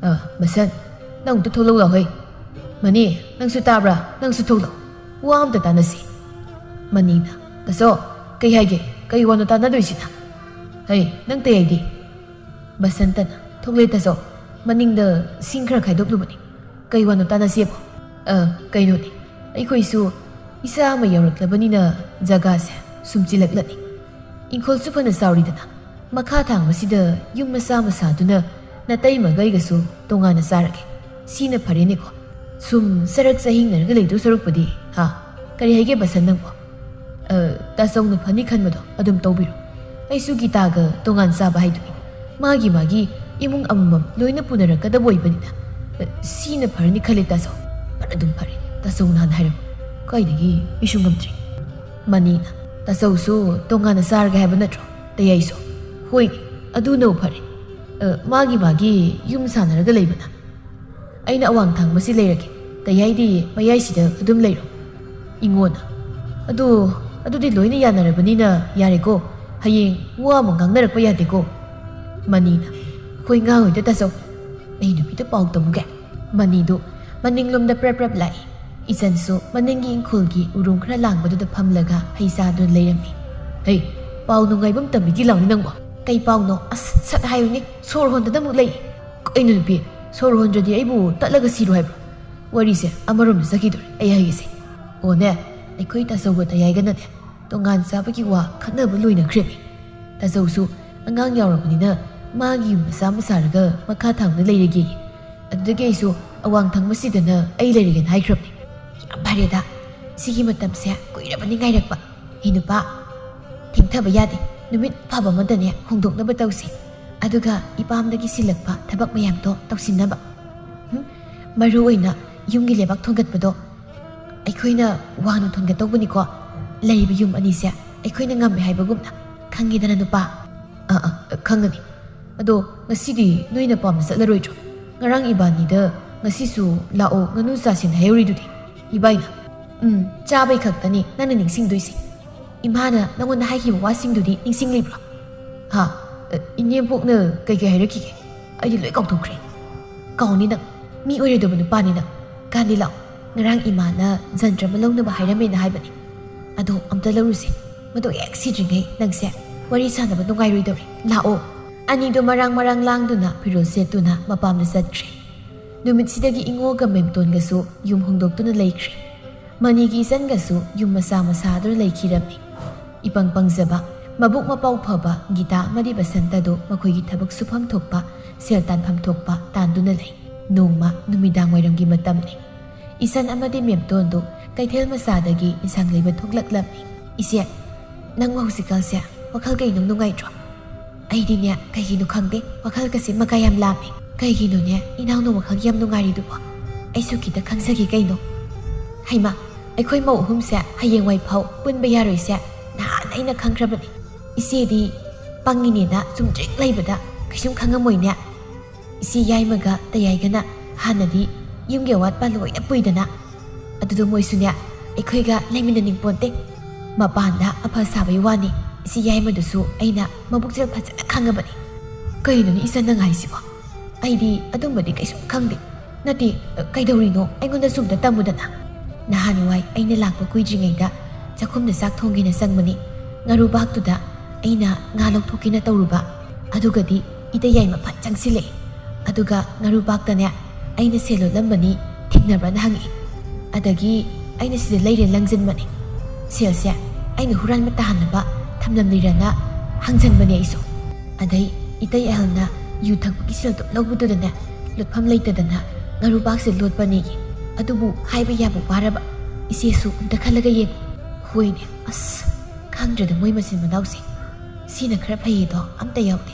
"ꯑ, ꯕꯁꯟ, ꯅꯪ ꯑꯝꯇ ꯊꯣꯛꯂꯛꯎ ꯂꯥꯎ ꯍꯩ꯫ ꯃꯅꯤ, ꯅꯪꯁꯨ ꯇꯥꯕ꯭ꯔꯥ? ꯅꯪꯁꯨ ꯊꯣꯛꯂꯛꯎ꯫ ꯋꯥ ꯑꯝꯇ ꯇꯥꯟꯅꯁꯤ꯫" ꯃꯅꯤꯅ, "ꯇꯥꯆꯧ, ꯀꯩ ꯍꯥꯏꯒꯦ? ꯀꯩ ꯋꯥꯅꯣ ꯇꯥꯟꯅꯗꯣꯏꯁꯤꯅ? ꯍꯩ, ꯅꯪ ꯇꯩ ꯍꯥꯏꯗꯤ?" ꯕꯁꯟꯇꯅ, "ꯊꯣꯛꯂꯦ ꯇꯥꯆꯧ, ꯃꯅꯤꯡꯗ ꯁꯤꯡ ꯈꯔ ꯈꯥꯏꯗꯣꯛꯂꯨꯕꯅꯤ꯫ ꯀꯩ ꯋꯥꯅꯣ ꯇꯥꯟꯅꯁꯦꯕꯣ?" "ꯑ, ꯀꯩꯅꯣꯅꯦ, ꯑꯩꯈꯣꯏꯁꯨ ꯏꯆꯥ ꯑꯃ ꯌꯥꯎꯔꯛꯂꯕꯅꯤꯅ ꯖꯒꯥꯁꯦ ꯁꯨꯝ ꯆꯤꯜꯂꯛꯂꯅꯤ꯫ ꯏꯪꯈꯣꯜꯁꯨ ꯐꯅ ꯆꯥꯎꯔꯤꯗꯅ, ꯃꯈꯥ ꯊꯥꯡꯕꯁꯤꯗ ꯌꯨꯝ ꯃꯆꯥ ꯑꯃ ꯁꯥꯗꯨꯅ ꯅꯇꯩꯃꯒ ꯑꯩꯒꯁꯨ ꯇꯣꯉꯥꯟꯅ ꯆꯥꯔꯒꯦ꯫ ꯁꯤꯅ ꯐꯔꯦꯅꯦꯀꯣ꯫ ꯁꯨꯝ ꯆꯔꯛ ꯆꯍꯤꯡꯅꯔꯒ ꯂꯩꯗꯧ ꯁꯔꯨꯛꯄꯨꯗꯤ, ꯍꯥ? ꯀꯔꯤ ꯍꯥꯏꯒꯦ ꯕꯁꯟ ꯅꯪꯕꯣ?" "ꯑ, ꯇꯥꯆꯧꯅ ꯐꯅꯤ ꯈꯟꯕꯗꯣ ꯑꯗꯨꯝ ꯇꯧꯕꯤꯔꯣ꯫ ꯑꯩꯁꯨ ꯒꯤꯇꯥꯒ ꯇꯣꯉꯥꯟ ꯆꯥꯕ ꯍꯥꯏꯗꯨꯅꯤ꯫ ꯃꯥꯒꯤ ꯃꯥꯒꯤ ꯏꯃꯨꯡ ꯑꯃꯃꯝ ꯂꯣꯏꯅ ꯄꯨꯅꯔꯛꯀꯗꯕ ꯑꯣꯏꯕꯅꯤꯅ, ꯑ, ꯁꯤꯅ ꯐꯔꯅꯤ ꯈꯜꯂꯦ ꯇꯥꯆꯧ꯫ ꯐꯔꯦ, ꯑꯗꯨꯝ ꯐꯔꯦ꯫ ꯇꯥꯆꯧꯅ ꯍꯥꯟꯅ ꯍꯥꯏꯔꯝꯃꯨ꯫ ꯀꯥꯏꯗꯒꯤ ꯑꯩꯁꯨ ꯉꯝꯗ꯭ꯔꯦ꯫" ꯃꯅꯤꯅ, "ꯇꯥꯆꯧꯁꯨ ꯇꯣꯉꯥꯟꯅ ꯆꯥꯔꯒꯦ ꯍꯥꯏꯕ ꯅꯠꯇ꯭ꯔꯣ, ꯇꯌꯥꯏꯁꯨ?" "ꯍꯣꯏꯅꯦ, ꯑꯗꯨꯅꯕꯨ ꯐꯔꯦ꯫ ꯑ, ꯃꯥꯒꯤ ꯃꯥꯒꯤ ꯌꯨꯝ ꯁꯥꯟꯅꯔꯒ ꯂꯩꯕꯅ꯫ ꯑꯩꯅ ꯑꯋꯥꯡ ꯊꯪꯕꯁꯤ ꯂꯩꯔꯒꯦ, ꯇꯌꯥꯏꯗꯤ ꯃꯌꯥꯏꯁꯤꯗ ꯑꯗꯨꯝ ꯂꯩꯔꯣ꯫" ꯏꯉꯣꯅ, "ꯑꯗꯨ, ꯑꯗꯨꯗꯤ ꯂꯣꯏꯅ ꯌꯥꯅꯔꯕꯅꯤꯅ ꯌꯥꯔꯦꯀꯣ꯫ ꯍꯌꯦꯡ ꯋꯥ ꯑꯃ ꯉꯥꯡꯅꯔꯛꯄ ꯌꯥꯗꯦꯀꯣ꯫" ꯃꯅꯤꯅ, "ꯑꯩꯈꯣꯏ ꯉꯥꯡꯉꯣꯏꯗ ꯇꯥꯆꯧ꯫ ꯑꯩ ꯅꯨꯄꯤꯗ ꯄꯥꯎ ꯇꯝꯃꯨꯒꯦ꯫" ꯃꯅꯤꯗꯨ ꯃꯅꯤꯡꯂꯣꯝꯗ ꯄ꯭ꯔꯞ ꯄ꯭ꯔꯞ ꯂꯥꯛꯏ꯫ ꯏꯆꯟꯁꯨ ꯃꯅꯤꯡꯒꯤ ꯏꯪꯈꯣꯜꯒꯤ ꯎꯔꯨꯝ ꯈꯔ ꯂꯥꯡꯕꯗꯨꯗ ꯐꯝꯂꯒ ꯍꯩ ꯆꯥꯗꯨꯅ ꯂꯩꯔꯝꯃꯤ꯫ "ꯍꯩ, ꯄꯥꯎ ꯅꯨꯡꯉꯥꯏꯕ ꯑꯃ ꯇꯝꯕꯤꯒꯦ ꯂꯥꯎꯅꯦ ꯅꯪꯕꯣ!" "ꯀꯩ ꯄꯥꯎꯅꯣ? ꯑꯁ, ꯁꯠ ꯍꯥꯏꯌꯨꯅꯦ, ꯁꯣꯔ ꯍꯣꯟꯗꯅ ꯑꯃꯨꯛ ꯂꯩ꯫" "ꯀꯩꯅꯣ ꯅꯨꯄꯤ, ꯁꯣꯔ ꯍꯣꯟꯗ꯭ꯔꯗꯤ ꯑꯩꯕꯨ ꯇꯠꯂꯒ ꯁꯤꯔꯣ ꯍꯥꯏꯕ꯭ꯔꯣ?" "ꯋꯥꯔꯤꯁꯦ ꯑꯃꯔꯣꯝꯗ ꯆꯠꯈꯤꯗꯣꯔꯦ, ꯑꯩ ꯍꯥꯏꯒꯦꯁꯦ꯫ ꯑꯣꯅꯦ, ꯑꯩꯈꯣꯏ ꯇꯥꯆꯧꯒ ꯇꯌꯥꯏꯒꯅꯅꯦ, ꯇꯣꯉꯥꯟ ꯆꯥꯕꯒꯤ ꯋꯥ ꯈꯟꯅꯕ ꯂꯣꯏꯅꯈ꯭ꯔꯦꯃꯤ꯫ ꯇꯥꯆꯧꯁꯨ ꯑꯉꯥꯡ ꯌꯥꯎꯔꯕꯅꯤꯅ ꯃꯥꯒꯤ ꯌꯨꯝ ꯃꯆꯥ ꯑꯃ ꯁꯥꯔꯒ ꯃꯈꯥ ꯊꯪꯕꯗ ꯂꯩꯔꯒꯦꯌꯦ꯫ ꯑꯗꯨꯗꯒꯤ ꯑꯩꯁꯨ ꯑꯋꯥꯡ ꯊꯪꯕꯁꯤꯗꯅ ꯑꯩ ꯂꯩꯔꯒꯦꯅ ꯍꯥꯏꯈ꯭ꯔꯕꯅꯤ꯫" "ꯌꯥꯝ ꯐꯔꯦꯗ, ꯁꯤꯒꯤ ꯃꯇꯝꯁꯦ ꯀꯨꯏꯔꯕꯅꯤ ꯉꯥꯏꯔꯛꯄ꯫ ꯍꯦ ꯅꯨꯄꯥ, ꯊꯦꯡꯊꯕ ꯌꯥꯗꯦ, ꯅꯨꯃꯤꯠ ꯐꯕ ꯑꯃꯗꯅꯦ ꯍꯣꯡꯗꯣꯛꯅꯕ ꯇꯧꯁꯤ꯫ ꯑꯗꯨꯒ ꯏꯄꯥꯝꯗꯒꯤ ꯁꯤꯜꯂꯛꯄ ꯊꯕꯛ ꯃꯌꯥꯝꯗꯣ ꯇꯧꯁꯤꯟꯅꯕ꯫ ꯍꯨꯝ, ꯃꯔꯨ ꯑꯣꯏꯅ ꯌꯨꯝꯒꯤ ꯂꯩꯕꯥꯛ ꯊꯣꯟꯒꯠꯄꯗꯣ ꯑꯩꯈꯣꯏꯅ ꯋꯥꯡꯅ ꯊꯣꯟꯒꯠꯇꯧꯕꯅꯤꯀꯣ, ꯂꯩꯔꯤꯕ ꯌꯨꯝ ꯑꯅꯤꯁꯦ ꯑꯩꯈꯣꯏꯅ ꯉꯝꯃꯦ ꯍꯥꯏꯕꯒꯨꯝꯅ꯫ ꯈꯪꯉꯦꯗꯅ ꯅꯨꯄꯥ?" "ꯑꯥ, ꯑꯥ, ꯈꯪꯒꯅꯤ꯫ ꯑꯗꯣ ꯉꯁꯤꯗꯤ ꯅꯣꯏ ꯅꯄꯥꯝꯗ ꯆꯠꯂꯔꯣꯏꯗ꯭ꯔꯣ? ꯉꯔꯥꯡ ꯏꯕꯥꯅꯤꯗ ꯉꯁꯤꯁꯨ ꯂꯥꯛꯑꯣ, ꯉꯥꯅꯨ ꯆꯥꯁꯦꯅ ꯍꯥꯏꯍꯧꯔꯤꯗꯨꯗꯤ ꯏꯕꯥꯏꯅ꯫" "ꯎꯝ, ꯆꯥꯕꯩ ꯈꯛꯇꯅꯤ ꯅꯪꯅ ꯅꯤꯡꯁꯤꯡꯗꯣꯏꯁꯦ꯫ ꯏꯃꯥꯅ ꯅꯪꯉꯣꯟꯗ ꯍꯥꯏꯈꯤꯕ ꯋꯥꯁꯤꯡꯗꯨꯗꯤ ꯅꯤꯡꯁꯤꯡꯂꯤꯕ꯭ꯔꯣ?" "ꯍꯥ? ꯑ, ꯏꯅꯦꯝꯄꯣꯛꯅ ꯀꯩꯀꯩ ꯍꯥꯏꯔꯛꯈꯤꯒꯦ? ꯑꯩꯗꯤ ꯂꯣꯏ ꯀꯥꯎꯊꯣꯛꯈ꯭ꯔꯦ꯫" "ꯀꯥꯎꯅꯤ ꯅꯪ, ꯃꯤ ꯑꯣꯏꯔꯣꯏꯗꯕ ꯅꯨꯄꯥꯅꯤ ꯅꯪ꯫ ꯀꯥꯟꯗꯤ ꯂꯥꯛꯑꯣ, ꯉꯔꯥꯡ ꯏꯃꯥꯅ ꯖꯟꯇ꯭ꯔ ꯑꯃ ꯂꯧꯅꯕ ꯍꯥꯏꯔꯝꯃꯦꯅ ꯍꯥꯏꯕꯅꯤ꯫ ꯑꯗꯣ ꯑꯝꯇ ꯂꯧꯔꯨꯁꯦ, ꯃꯗꯨ ꯍꯦꯛ ꯁꯤꯗ꯭ꯔꯤꯉꯩ ꯅꯪꯁꯦ ꯋꯥꯔꯤ ꯁꯥꯟꯅꯕ ꯅꯨꯡꯉꯥꯏꯔꯣꯏꯗꯧꯔꯦ꯫ ꯂꯥꯛꯑꯣ꯫" ꯑꯅꯤꯗꯣ ꯃꯔꯥꯡ ꯃꯔꯥꯡ ꯂꯥꯡꯗꯨꯅ ꯐꯤꯔꯣꯜ ꯁꯦꯠꯇꯨꯅ ꯃꯄꯥꯝꯗ ꯆꯠꯈ꯭ꯔꯦ꯫ ꯅꯨꯃꯤꯠꯁꯤꯗꯒꯤ ꯏꯉꯣꯒ ꯃꯦꯝꯇꯣꯟꯒꯁꯨ ꯌꯨꯝ ꯍꯣꯡꯗꯣꯛꯇꯨꯅ ꯂꯩꯈ꯭ꯔꯦ꯫ ꯃꯅꯤꯒꯤ ꯏꯆꯟꯒꯁꯨ ꯌꯨꯝ ꯃꯆꯥ ꯃꯆꯥꯗꯨꯅ ꯂꯩꯈꯤꯔꯝꯃꯤ꯫ ꯏꯄꯪ ꯄꯪꯖꯕ, ꯃꯕꯨꯛ ꯃꯄꯥꯎ ꯐꯕ ꯒꯤꯇꯥ ꯑꯃꯗꯤ ꯕꯁꯟꯇꯗꯨ ꯃꯈꯣꯏꯒꯤ ꯊꯕꯛ ꯁꯨꯐꯝ ꯊꯣꯛꯄ, ꯁꯦꯜ ꯇꯥꯟꯐꯝ ꯊꯣꯛꯄ ꯇꯥꯟꯗꯨꯅ ꯂꯩ꯫ ꯅꯣꯡꯃ ꯅꯨꯃꯤꯗꯥꯡ ꯋꯥꯏꯔꯝꯒꯤ ꯃꯇꯝꯅꯤ꯫ ꯏꯆꯟ ꯑꯃꯗꯤ ꯃꯦꯝꯇꯣꯟꯗꯨ ꯀꯩꯊꯦꯜ ꯃꯆꯥꯗꯒꯤ ꯏꯟꯁꯥꯡ ꯂꯩꯕ ꯊꯣꯛꯂꯛꯂꯝꯃꯤ꯫ "ꯏꯆꯦ, ꯅꯪꯕꯨ ꯍꯧꯖꯤꯛꯀꯥꯟꯁꯦ ꯋꯥꯈꯜ ꯀꯩꯅꯣ ꯅꯨꯡꯉꯥꯏꯇ꯭ꯔꯣ?" "ꯑꯩꯗꯤꯅꯦ, ꯀꯩꯒꯤꯅꯣ ꯈꯪꯗꯦ, ꯋꯥꯈꯜꯒꯁꯦ ꯃꯀꯥ ꯌꯥꯝ ꯂꯥꯝꯃꯦ꯫ ꯀꯩꯒꯤꯅꯣꯅꯦ, ꯏꯅꯥꯎꯅ ꯋꯥꯈꯜ ꯌꯥꯝ ꯅꯨꯡꯉꯥꯏꯔꯤꯗꯨꯕꯣ? ꯑꯩꯁꯨ ꯈꯤꯇ ꯈꯪꯖꯒꯦ ꯀꯩꯅꯣ꯫" "ꯍꯩꯃꯥ, ꯑꯩꯈꯣꯏ ꯃꯧ ꯑꯍꯨꯝꯁꯦ ꯍꯌꯦꯡꯋꯥꯏ ꯐꯥꯎ ꯄꯨꯟꯕ ꯌꯥꯔꯣꯏꯁꯦ ꯅꯍꯥꯟ ꯑꯩꯅ ꯈꯪꯈ꯭ꯔꯕꯅꯤ꯫ ꯏꯆꯦꯗꯤ ꯄꯪꯉꯤꯅꯦꯅ ꯆꯨꯝꯗ꯭ꯔꯤꯡ ꯂꯩꯕꯗ ꯀꯩꯁꯨꯝ ꯈꯪꯉꯝꯃꯣꯏꯅꯦ꯫ ꯏꯆꯦ ꯌꯥꯏꯃꯒ ꯇꯌꯥꯏꯒꯅ ꯍꯥꯟꯅꯗꯤ ꯌꯨꯝꯒꯤ ꯑꯋꯥꯠꯄ ꯂꯣꯏꯅ ꯄꯨꯏꯗꯅ꯫ ꯑꯗꯨꯗꯣ ꯃꯣꯏꯁꯨꯅꯦ ꯑꯩꯈꯣꯏꯒ ꯂꯩꯃꯤꯟꯅꯅꯤꯡꯄꯣꯟꯇꯦ꯫ ꯃꯄꯥꯟꯗ ꯑꯐ ꯁꯥꯕꯩ ꯋꯥꯅꯤ, ꯏꯆꯦ ꯌꯥꯏꯃꯗꯨꯁꯨ ꯑꯩꯅ ꯃꯕꯨꯛꯆꯦꯜ ꯐꯖꯅ ꯈꯪꯉꯕꯅꯤ꯫" "ꯀꯩꯅꯣꯅꯦ ꯏꯆꯟ ꯅꯪ ꯍꯥꯏꯁꯤꯕꯣ? ꯑꯩꯗꯤ ꯑꯗꯨꯝꯕꯗꯤ ꯀꯩꯁꯨꯝ ꯈꯪꯗꯦ꯫ ꯅꯠꯇꯦ, ꯀꯩꯗꯧꯔꯤꯅꯣ? ꯑꯩꯉꯣꯟꯗꯁꯨ ꯑꯝꯇ ꯇꯝꯃꯨꯗꯅ꯫ ꯅꯍꯥꯟꯋꯥꯏ ꯑꯩꯅ ꯂꯥꯛꯄ ꯀꯨꯏꯗ꯭ꯔꯤꯉꯩꯗ ꯆꯥꯛꯈꯨꯝꯗ ꯆꯥꯛ ꯊꯣꯡꯒꯦꯅ ꯆꯪꯕꯅꯤ꯫ ꯉꯥꯔꯨꯕꯥꯛꯇꯨꯗ ꯑꯩꯅ ꯉꯥ ꯂꯧꯊꯣꯛꯀꯦꯅ ꯇꯧꯔꯨꯕ, ꯑꯗꯨꯒꯗꯤ ꯏꯇꯩ ꯌꯥꯏꯃ ꯐꯠ ꯆꯪꯁꯤꯜꯂꯛꯑꯦ꯫ ꯑꯗꯨꯒ ꯉꯥꯔꯨꯕꯥꯛꯇꯅꯦ ꯑꯩꯅ ꯁꯦꯜ ꯂꯣꯠꯂꯝꯕꯅꯤ ꯊꯦꯡꯅꯕ꯭ꯔꯅ ꯍꯪꯉꯛꯑꯦ꯫ ꯑꯗꯒꯤ ꯑꯩꯅ ꯁꯤꯗ ꯂꯩꯔꯦꯅ ꯂꯪꯁꯤꯟꯕꯅꯦ꯫ ꯁꯦꯜꯁꯦ ꯑꯩꯅ ꯍꯨꯔꯥꯟꯕ ꯇꯥꯍꯟꯅꯕ ꯊꯝꯂꯝꯂꯤꯔꯅ ꯍꯪꯖꯟꯕꯅꯦ ꯑꯩꯁꯨ꯫ ꯑꯗꯩ ꯏꯇꯩ ꯑꯍꯜꯅ ꯌꯨ ꯊꯛꯄꯒꯤ ꯁꯦꯜꯗꯣ ꯂꯧꯕꯗꯨꯗꯅꯦ ꯂꯨꯠꯐꯝ ꯂꯩꯇꯗꯅ ꯉꯥꯔꯨꯕꯥꯛꯁꯦ ꯂꯣꯠꯄꯅꯦꯌꯦ꯫ ꯑꯗꯨꯕꯨ ꯍꯥꯏꯕ ꯌꯥꯕ ꯋꯥꯔꯕ? ꯏꯆꯦꯁꯨ ꯑꯝꯇ ꯈꯜꯂꯒ ꯌꯦꯡꯉꯨ꯫ ꯍꯣꯏꯅꯦ, ꯑꯁ, ꯈꯪꯗ꯭ꯔꯦꯗ ꯃꯣꯏ ꯃꯆꯤꯟ ꯃꯅꯥꯎꯁꯦ꯫ ꯁꯤꯅ ꯈꯔ ꯐꯩꯌꯦꯗꯣ ꯑꯝꯇ ꯌꯥꯎꯗꯦ꯫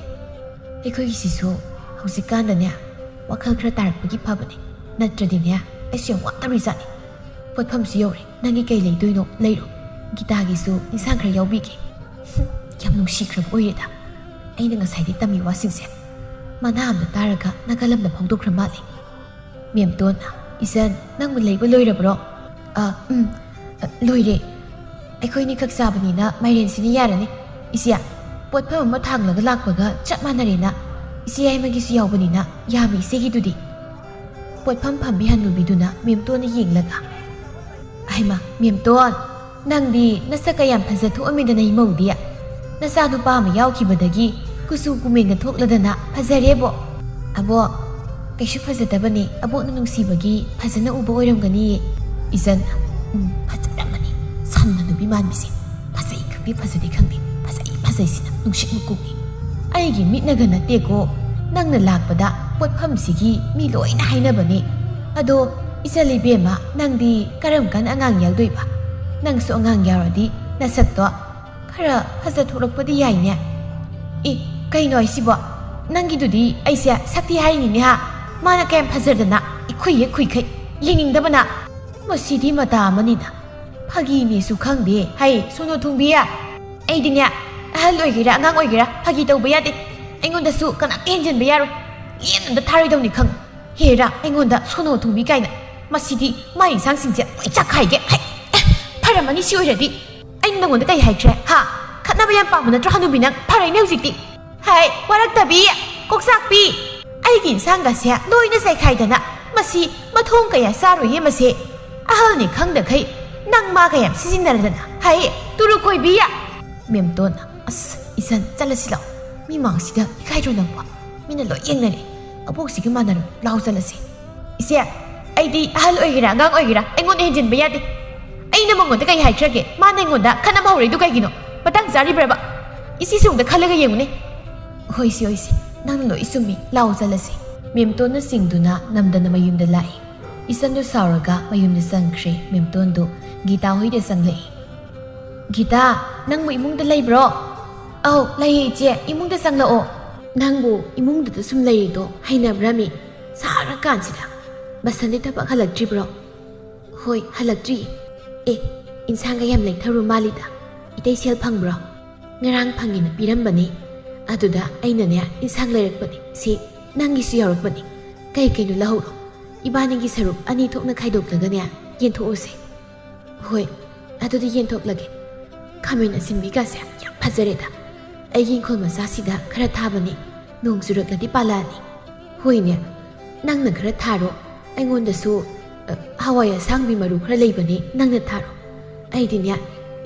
ꯑꯩꯈꯣꯏꯒꯤꯁꯤꯁꯨ ꯍꯧꯖꯤꯛꯀꯥꯟꯗꯅꯦ ꯋꯥꯈꯜ ꯈꯔ ꯇꯥꯔꯛꯄꯒꯤ ꯐꯕꯅꯦ, ꯅꯠꯇ꯭ꯔꯗꯤꯅꯦ ꯑꯩꯁꯨ ꯌꯥꯝ ꯋꯥꯗꯧꯔꯤꯖꯥꯠꯅꯤ꯫ ꯄꯣꯠꯐꯝꯁꯨ ꯌꯧꯔꯦ, ꯅꯪꯒꯤ ꯀꯩ ꯂꯩꯗꯣꯏꯅꯣ ꯂꯩꯔꯣ꯫ ꯒꯤꯇꯥꯒꯤꯁꯨ ꯏꯟꯁꯥꯡ ꯈꯔ ꯌꯥꯎꯕꯤꯒꯦ꯫ ꯍꯨꯝ, ꯌꯥꯝ ꯅꯨꯡꯁꯤꯈ꯭ꯔꯕ ꯑꯣꯏꯔꯦꯗ꯫ ꯑꯩꯅ ꯉꯁꯥꯏꯗꯤ ꯇꯝꯃꯤ ꯋꯥꯁꯤꯡꯁꯦ ꯃꯅꯥ ꯑꯝꯗ ꯇꯥꯔꯒ ꯅꯥꯀꯜ ꯑꯝꯗ ꯐꯥꯎꯗꯣꯛꯈ꯭ꯔ ꯃꯥꯜꯂꯦ꯫ ꯃꯦꯝꯇꯣꯟ, ꯏꯆꯟ, ꯅꯪꯕꯨ ꯂꯩꯕ ꯂꯣꯏꯔꯕ꯭ꯔꯣ? ꯑ, ꯎꯝ, ꯑ, ꯂꯣꯏꯔꯦ꯫ ꯑꯩꯈꯣꯏꯅꯤ ꯈꯛ ꯆꯥꯕꯅꯤꯅ ꯃꯥꯏꯔꯦꯟꯁꯤꯅ ꯌꯥꯔꯅꯤ꯫ ꯏꯆꯦ, ꯄꯣꯠꯐꯝ ꯑꯃ ꯊꯥꯡꯂꯒ ꯂꯥꯛꯄꯒ ꯆꯞ ꯃꯥꯟꯅꯔꯦꯅ꯫ ꯏꯆꯦ ꯌꯥꯏꯃꯒꯤꯁꯨ ꯌꯥꯎꯕꯅꯤꯅ ꯌꯥꯝꯃꯤ ꯏꯆꯦꯒꯤꯗꯨꯗꯤ꯫ ꯄꯣꯠꯐꯝ ꯐꯝꯕꯤ ꯍꯟꯅꯨꯕꯤꯗꯨꯅ ꯃꯦꯝꯇꯣꯟꯗ ꯌꯦꯡꯂꯒ, "ꯍꯩꯃꯥ, ꯃꯦꯝꯇꯣꯟ, ꯅꯪꯗꯤ ꯅꯁꯛꯀ ꯌꯥꯝ ꯐꯖ ꯊꯣꯛꯑꯝꯃꯤꯗꯅ ꯏꯃꯧꯗꯤ꯫ ꯅꯆꯥꯅꯨꯄꯥ ꯑꯃ ꯌꯥꯎꯈꯤꯕꯗꯒꯤ ꯀꯨꯆꯨ ꯀꯨꯃꯦꯟꯒ ꯊꯣꯛꯂꯗꯅ ꯐꯖꯔꯦꯕꯣ꯫" "ꯑꯕꯣꯛ, ꯀꯩꯁꯨ ꯐꯖꯗꯕꯅꯦ, ꯑꯕꯣꯛꯅ ꯅꯨꯡꯁꯤꯕꯒꯤ ꯐꯖꯅ ꯎꯕ ꯑꯣꯏꯔꯝꯒꯅꯤꯌꯦ꯫" ꯏꯆꯟ, "ꯎꯝ, ꯐꯖꯔꯝꯃꯅꯤ, ꯁꯟ ꯍꯟꯅꯨꯕꯤ ꯃꯥꯟꯕꯤꯁꯦ꯫ ꯐꯖꯩ ꯈꯪꯗꯦ, ꯐꯖꯗꯦ ꯈꯪꯗꯦ, ꯐꯖꯩ, ꯐꯖꯩꯁꯤꯅ ꯅꯨꯡꯁꯤꯠ ꯃꯀꯨꯝꯅꯤ꯫ ꯑꯩꯒꯤ ꯃꯤꯠꯅꯒ ꯅꯠꯇꯦꯀꯣ, ꯅꯪꯅ ꯂꯥꯛꯄꯗ ꯄꯣꯠꯐꯝꯁꯤꯒꯤ ꯃꯤ ꯂꯣꯏꯅ ꯍꯥꯏꯅꯕꯅꯦ꯫ ꯑꯗꯣ ꯏꯆꯜ ꯏꯕꯦꯝꯃ, ꯅꯪꯗꯤ ꯀꯔꯝ ꯀꯥꯟ ꯑꯉꯥꯡ ꯌꯥꯎꯗꯣꯏꯕ? ꯅꯪꯁꯨ ꯑꯉꯥꯡ ꯌꯥꯎꯔꯗꯤ ꯅꯁꯛꯇꯣ ꯈꯔ ꯐꯖꯊꯣꯔꯛꯄꯗꯤ ꯌꯥꯏꯅꯦ꯫" "ꯑꯦ, ꯀꯩꯅꯣ ꯍꯥꯏꯁꯤꯕꯣ? ꯅꯪꯒꯤꯗꯨꯗꯤ ꯑꯩꯁꯦ ꯁꯛꯊꯤ ꯍꯥꯏꯔꯤꯅꯤꯅꯦ ꯍꯥ? ꯃꯥꯅ ꯀꯌꯥꯝ ꯐꯖꯗꯅ, ꯏꯈꯨꯏ ꯍꯦꯛ ꯈꯨꯏꯈꯩ, ꯌꯦꯡꯅꯤꯡꯗꯕꯅ꯫ ꯃꯁꯤꯗꯤ ꯃꯇꯥ ꯑꯃꯅꯤꯗ꯫ ꯐꯥꯒꯤꯅꯦꯁꯨ ꯈꯪꯗꯦ꯫ ꯍꯩ, ꯁꯣꯅꯣ ꯊꯨꯡꯕꯤ, ꯑꯩꯗꯤꯅꯦ, ꯑꯍꯜ ꯑꯣꯏꯒꯦꯔꯥ ꯑꯉꯥꯡ ꯑꯣꯏꯒꯦꯔꯥ ꯐꯥꯒꯤ ꯇꯧꯕ ꯌꯥꯗꯦ꯫ ꯑꯩꯉꯣꯟꯗꯁꯨ ꯀꯅꯥꯝꯇ ꯍꯦꯟꯖꯤꯟꯕ ꯌꯥꯔꯣꯏ꯫ ꯂꯦꯝꯅ ꯑꯝꯇ ꯊꯥꯔꯣꯏꯗꯧꯅꯤ ꯈꯪꯉꯨ꯫ ꯍꯦꯔꯥ, ꯑꯩꯉꯣꯟꯗ ꯁꯣꯅꯣ ꯊꯨꯡꯕꯤ ꯀꯥꯏꯅ꯫ ꯃꯁꯤꯗꯤ ꯃꯥꯏ ꯏꯟꯁꯥꯡꯁꯤꯡꯁꯦ ꯂꯣꯏ ꯆꯥꯛꯈꯥꯏꯒꯦ꯫ ꯍꯩ, ꯑꯦ, ꯐꯔꯝꯃꯅꯤ ꯁꯤ ꯑꯣꯏꯔꯗꯤ꯫ ꯑꯩꯅ ꯅꯪꯉꯣꯟꯗ ꯀꯩ ꯍꯥꯏꯈ꯭ꯔꯦ? ꯍꯥ? ꯈꯠꯅꯕ ꯌꯥꯝ ꯄꯥꯝꯕ ꯅꯠꯇ꯭ꯔꯣ ꯍꯅꯨꯕꯤ ꯅꯪ? ꯐꯔꯦꯅꯦ ꯍꯧꯖꯤꯛꯇꯤ꯫ ꯍꯥꯏ, ꯋꯥꯔꯛꯇꯕꯤ, ꯀꯣꯛꯆꯥꯛꯄꯤ꯫ ꯑꯩꯒꯤ ꯏꯟꯁꯥꯡꯒꯁꯦ ꯂꯣꯏꯅ ꯆꯥꯏꯈꯥꯏꯗꯅ ꯃꯁꯤ ꯃꯊꯣꯡ ꯀꯌꯥ ꯆꯥꯔꯣꯏꯌꯦ ꯃꯁꯦ꯫ ꯑꯍꯜꯅꯤ ꯈꯪꯗꯈꯩ ꯅꯪ ꯃꯥ ꯀꯌꯥꯝ ꯁꯤꯖꯤꯟꯅꯔꯗꯅ ꯍꯥꯏ ꯇꯨꯔꯨ ꯀꯣꯏꯕꯤꯌꯥ꯫ ꯃꯦꯝꯇꯣꯟ, ꯑꯁ, ꯏꯆꯟ, ꯆꯠꯂꯁꯤ ꯂꯥꯎ꯫ ꯃꯤ ꯃꯥꯡꯁꯤꯗ ꯏꯀꯥꯏꯗ꯭ꯔꯣ ꯅꯪꯕꯣ? ꯃꯤꯅ ꯂꯣꯏ ꯌꯦꯡꯅꯔꯦ꯫ ꯑꯕꯣꯛꯁꯤꯒ ꯃꯥꯟꯅꯔꯣꯏ꯫ ꯂꯥꯎ ꯆꯠꯂꯁꯤ꯫ ꯏꯆꯦ, ꯑꯩꯗꯤ ꯑꯍꯜ ꯑꯣꯏꯒꯦꯔꯥ ꯑꯉꯥꯡ ꯑꯣꯏꯒꯦꯔꯥ ꯑꯩꯉꯣꯟꯗ ꯍꯦꯟꯖꯤꯟꯕ ꯌꯥꯗꯦ꯫ ꯑꯩꯅ ꯃꯉꯣꯟꯗ ꯀꯩ ꯍꯥꯏꯈ꯭ꯔꯒꯦ? ꯃꯥꯅ ꯑꯩꯉꯣꯟꯗ ꯈꯠꯅꯕ ꯍꯧꯔꯛꯏꯗꯨ ꯀꯩꯒꯤꯅꯣ? ꯃꯇꯥꯡ ꯆꯥꯔꯤꯕ꯭ꯔꯕ? ꯏꯆꯦꯁꯨ ꯑꯝꯇ ꯈꯜꯂꯒ ꯌꯦꯡꯉꯨꯅꯦ꯫ ꯍꯣꯏꯁꯦ, ꯍꯣꯏꯁꯦ, ꯅꯪꯅ ꯂꯣꯏ ꯆꯨꯝꯃꯤ꯫ ꯂꯥꯎ ꯆꯠꯂꯁꯤ꯫ ꯃꯦꯝꯇꯣꯟꯅ ꯆꯤꯡꯗꯨꯅ ꯅꯝꯗꯅ ꯃꯌꯨꯝꯗ ꯂꯥꯛꯏ꯫ ꯏꯆꯟꯗꯨ ꯁꯥꯎꯔꯒ ꯃꯌꯨꯝꯗ ꯆꯪꯈ꯭ꯔꯦ꯫ ꯃꯦꯝꯇꯣꯟꯗꯨ ꯒꯤꯇꯥ ꯍꯣꯏꯗ ꯆꯪꯂꯛꯏ꯫ "ꯒꯤꯇꯥ, ꯅꯪꯕꯨ ꯏꯃꯨꯡꯗ ꯂꯩꯕ꯭ꯔꯣ?" "ꯑꯧ, ꯂꯩꯌꯦ ꯏꯆꯦ, ꯏꯃꯨꯡꯗ ꯆꯪꯂꯛꯑꯣ꯫" "ꯅꯪꯕꯨ ꯏꯃꯨꯡꯗꯨꯗ ꯁꯨꯝ ꯂꯩꯔꯤꯗꯣ ꯍꯩꯅꯕ꯭ꯔꯥꯃꯤ? ꯁꯥꯔꯀꯥꯟꯁꯤꯗ꯫ ꯕꯁꯟꯗꯤ ꯊꯕꯛ ꯍꯜꯂꯛꯇ꯭ꯔꯤꯕ꯭ꯔꯣ?" "ꯍꯣꯏ, ꯍꯜꯂꯛꯇ꯭ꯔꯤ꯫ ꯑꯦ, ꯏꯟꯁꯥꯡꯒ ꯌꯥꯝ ꯂꯩꯊꯔꯨ ꯃꯥꯜꯂꯤꯗ꯫ ꯏꯇꯩ ꯁꯦꯜ ꯐꯪꯕ꯭ꯔꯣ?" "ꯉꯔꯥꯡ ꯐꯪꯉꯦꯅ ꯄꯤꯔꯝꯕꯅꯤ꯫ ꯑꯗꯨꯗ ꯑꯩꯅꯅꯦ ꯏꯟꯁꯥꯡ ꯂꯩꯔꯛꯄꯅꯤ꯫ ꯁꯤ ꯅꯪꯒꯤꯁꯨ ꯌꯥꯎꯔꯛꯄꯅꯤ꯫ ꯀꯩ ꯀꯩꯅꯣ ꯂꯧꯍꯧꯔꯣ꯫ ꯏꯕꯥꯅꯤꯒꯤ ꯁꯔꯨꯛ ꯑꯅꯤ ꯊꯣꯛꯅ ꯈꯥꯏꯗꯣꯛꯂꯒꯅꯦ ꯌꯦꯟꯊꯣꯛꯑꯁꯦ꯫" "ꯍꯣꯏ, ꯑꯗꯨꯗꯤ ꯌꯦꯟꯊꯣꯛꯂꯒꯦ꯫ ꯈꯥꯃꯦꯟ ꯑꯁꯤꯟꯕꯤꯒꯁꯦ ꯌꯥꯝ ꯐꯖꯔꯦꯗ꯫ ꯑꯩꯒꯤ ꯏꯪꯈꯣꯜ ꯃꯆꯥꯁꯤꯗ ꯈꯔ ꯊꯥꯕꯅꯤ꯫ ꯅꯣꯡ ꯆꯨꯔꯛꯂꯗꯤ ꯄꯥꯜꯂꯛꯑꯅꯤ꯫" "ꯍꯣꯏꯅꯦ, ꯅꯪꯅ ꯈꯔ ꯊꯥꯔꯣ꯫ ꯑꯩꯉꯣꯟꯗꯁꯨ, ꯑ, ꯍꯋꯥꯏ ꯑꯁꯥꯡꯕꯤ ꯃꯔꯨ ꯈꯔ ꯂꯩꯕꯅꯤ, ꯅꯪꯅ ꯊꯥꯔꯣ꯫ ꯑꯩꯗꯤꯅꯦ,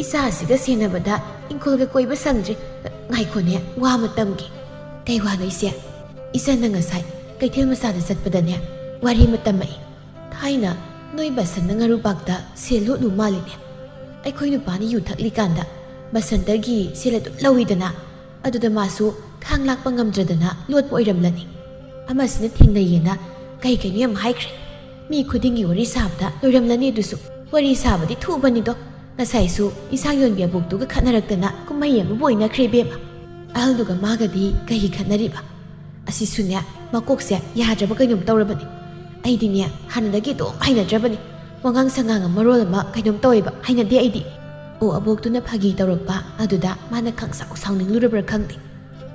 ꯏꯆꯥꯁꯤꯒ ꯁꯦꯟꯅꯕꯗ ꯏꯪꯈꯣꯜꯒ ꯀꯣꯏꯕ ꯁꯪꯗ꯭ꯔꯦ꯫ ꯉꯥꯏꯈꯣꯅꯦ, ꯋꯥ ꯑꯃ ꯇꯝꯒꯦ꯫" "ꯀꯩ ꯋꯥꯅꯣ ꯏꯆꯦ?" "ꯏꯆꯟꯅ ꯉꯁꯥꯏ ꯀꯩꯊꯦꯜ ꯃꯆꯥꯗ ꯆꯠꯄꯗꯅꯦ, ꯋꯥꯔꯤ ꯑꯃ ꯇꯝꯃꯛꯏ꯫ ꯊꯥꯏꯅ ꯅꯣꯏ ꯕꯁꯟꯅ ꯉꯥꯔꯨꯕꯥꯛꯇ ꯁꯦꯜ ꯂꯣꯠꯂꯨ ꯃꯥꯜꯂꯤꯅꯦ꯫ ꯑꯩꯈꯣꯏ ꯅꯨꯄꯥꯅ ꯌꯨ ꯊꯛꯂꯤꯀꯥꯟꯗ ꯕꯁꯟꯇꯒꯤ ꯁꯦꯜ ꯑꯗꯨꯝ ꯂꯧꯏꯗꯅ, ꯑꯗꯨꯗ ꯃꯥꯁꯨ ꯈꯥꯡ ꯂꯥꯛꯄ ꯉꯝꯗ꯭ꯔꯗꯅ ꯂꯣꯠꯄ ꯑꯣꯏꯔꯝꯂꯅꯤ꯫ ꯑꯃꯁꯤꯅ ꯊꯦꯡꯅꯩꯌꯦꯅ ꯀꯩ ꯀꯩꯅꯣ ꯌꯥꯝ ꯍꯥꯏꯈ꯭ꯔꯦ꯫ ꯃꯤ ꯈꯨꯗꯤꯡꯒꯤ ꯋꯥꯔꯤ ꯁꯥꯕꯗ ꯂꯣꯏꯔꯝꯂꯅꯤ ꯑꯗꯨꯁꯨ꯫ ꯋꯥꯔꯤ ꯁꯥꯕꯗꯤ ꯊꯨꯕꯅꯤꯗꯣ꯫ ꯉꯁꯥꯏꯁꯨ ꯏꯟꯁꯥꯡ ꯌꯣꯟꯕꯤ ꯑꯕꯣꯛꯇꯨꯒ ꯈꯠꯅꯔꯛꯇꯅ ꯀꯨꯝꯍꯩ ꯑꯃꯕꯨ ꯑꯣꯏꯅꯈ꯭ꯔꯦ ꯏꯕꯦꯝꯃ꯫ ꯑꯍꯜꯗꯨꯒ ꯃꯥꯒꯗꯤ ꯀꯩꯒꯤ ꯈꯠꯅꯔꯤꯕ?" ꯑꯁꯤꯁꯨꯅꯦ, ꯃꯀꯣꯛꯁꯦ ꯌꯥꯗ꯭ꯔꯕ ꯀꯩꯅꯣꯝ ꯇꯧꯔꯕꯅꯤ꯫ ꯑꯩꯗꯤꯅꯦ, ꯍꯥꯟꯅꯗꯒꯤ ꯑꯗꯨꯝ ꯍꯩꯅꯗ꯭ꯔꯕꯅꯤ꯫ ꯋꯥꯉꯥꯡ ꯁꯉꯥꯡ ꯑꯃ ꯃꯔꯣꯜ ꯑꯃ ꯀꯩꯅꯣꯝ ꯇꯧꯋꯦꯕ, ꯍꯩꯅꯗꯦ ꯑꯩꯗꯤ꯫ ꯑꯣ, ꯑꯕꯣꯛꯇꯨꯅ ꯐꯥꯒꯤ ꯇꯧꯔꯛꯄ ꯑꯗꯨꯗ ꯃꯥꯅ ꯈꯪꯁꯥꯎ ꯁꯥꯎꯅꯤꯡꯂꯨꯔꯕ꯭ꯔꯥ ꯈꯪꯗꯦ꯫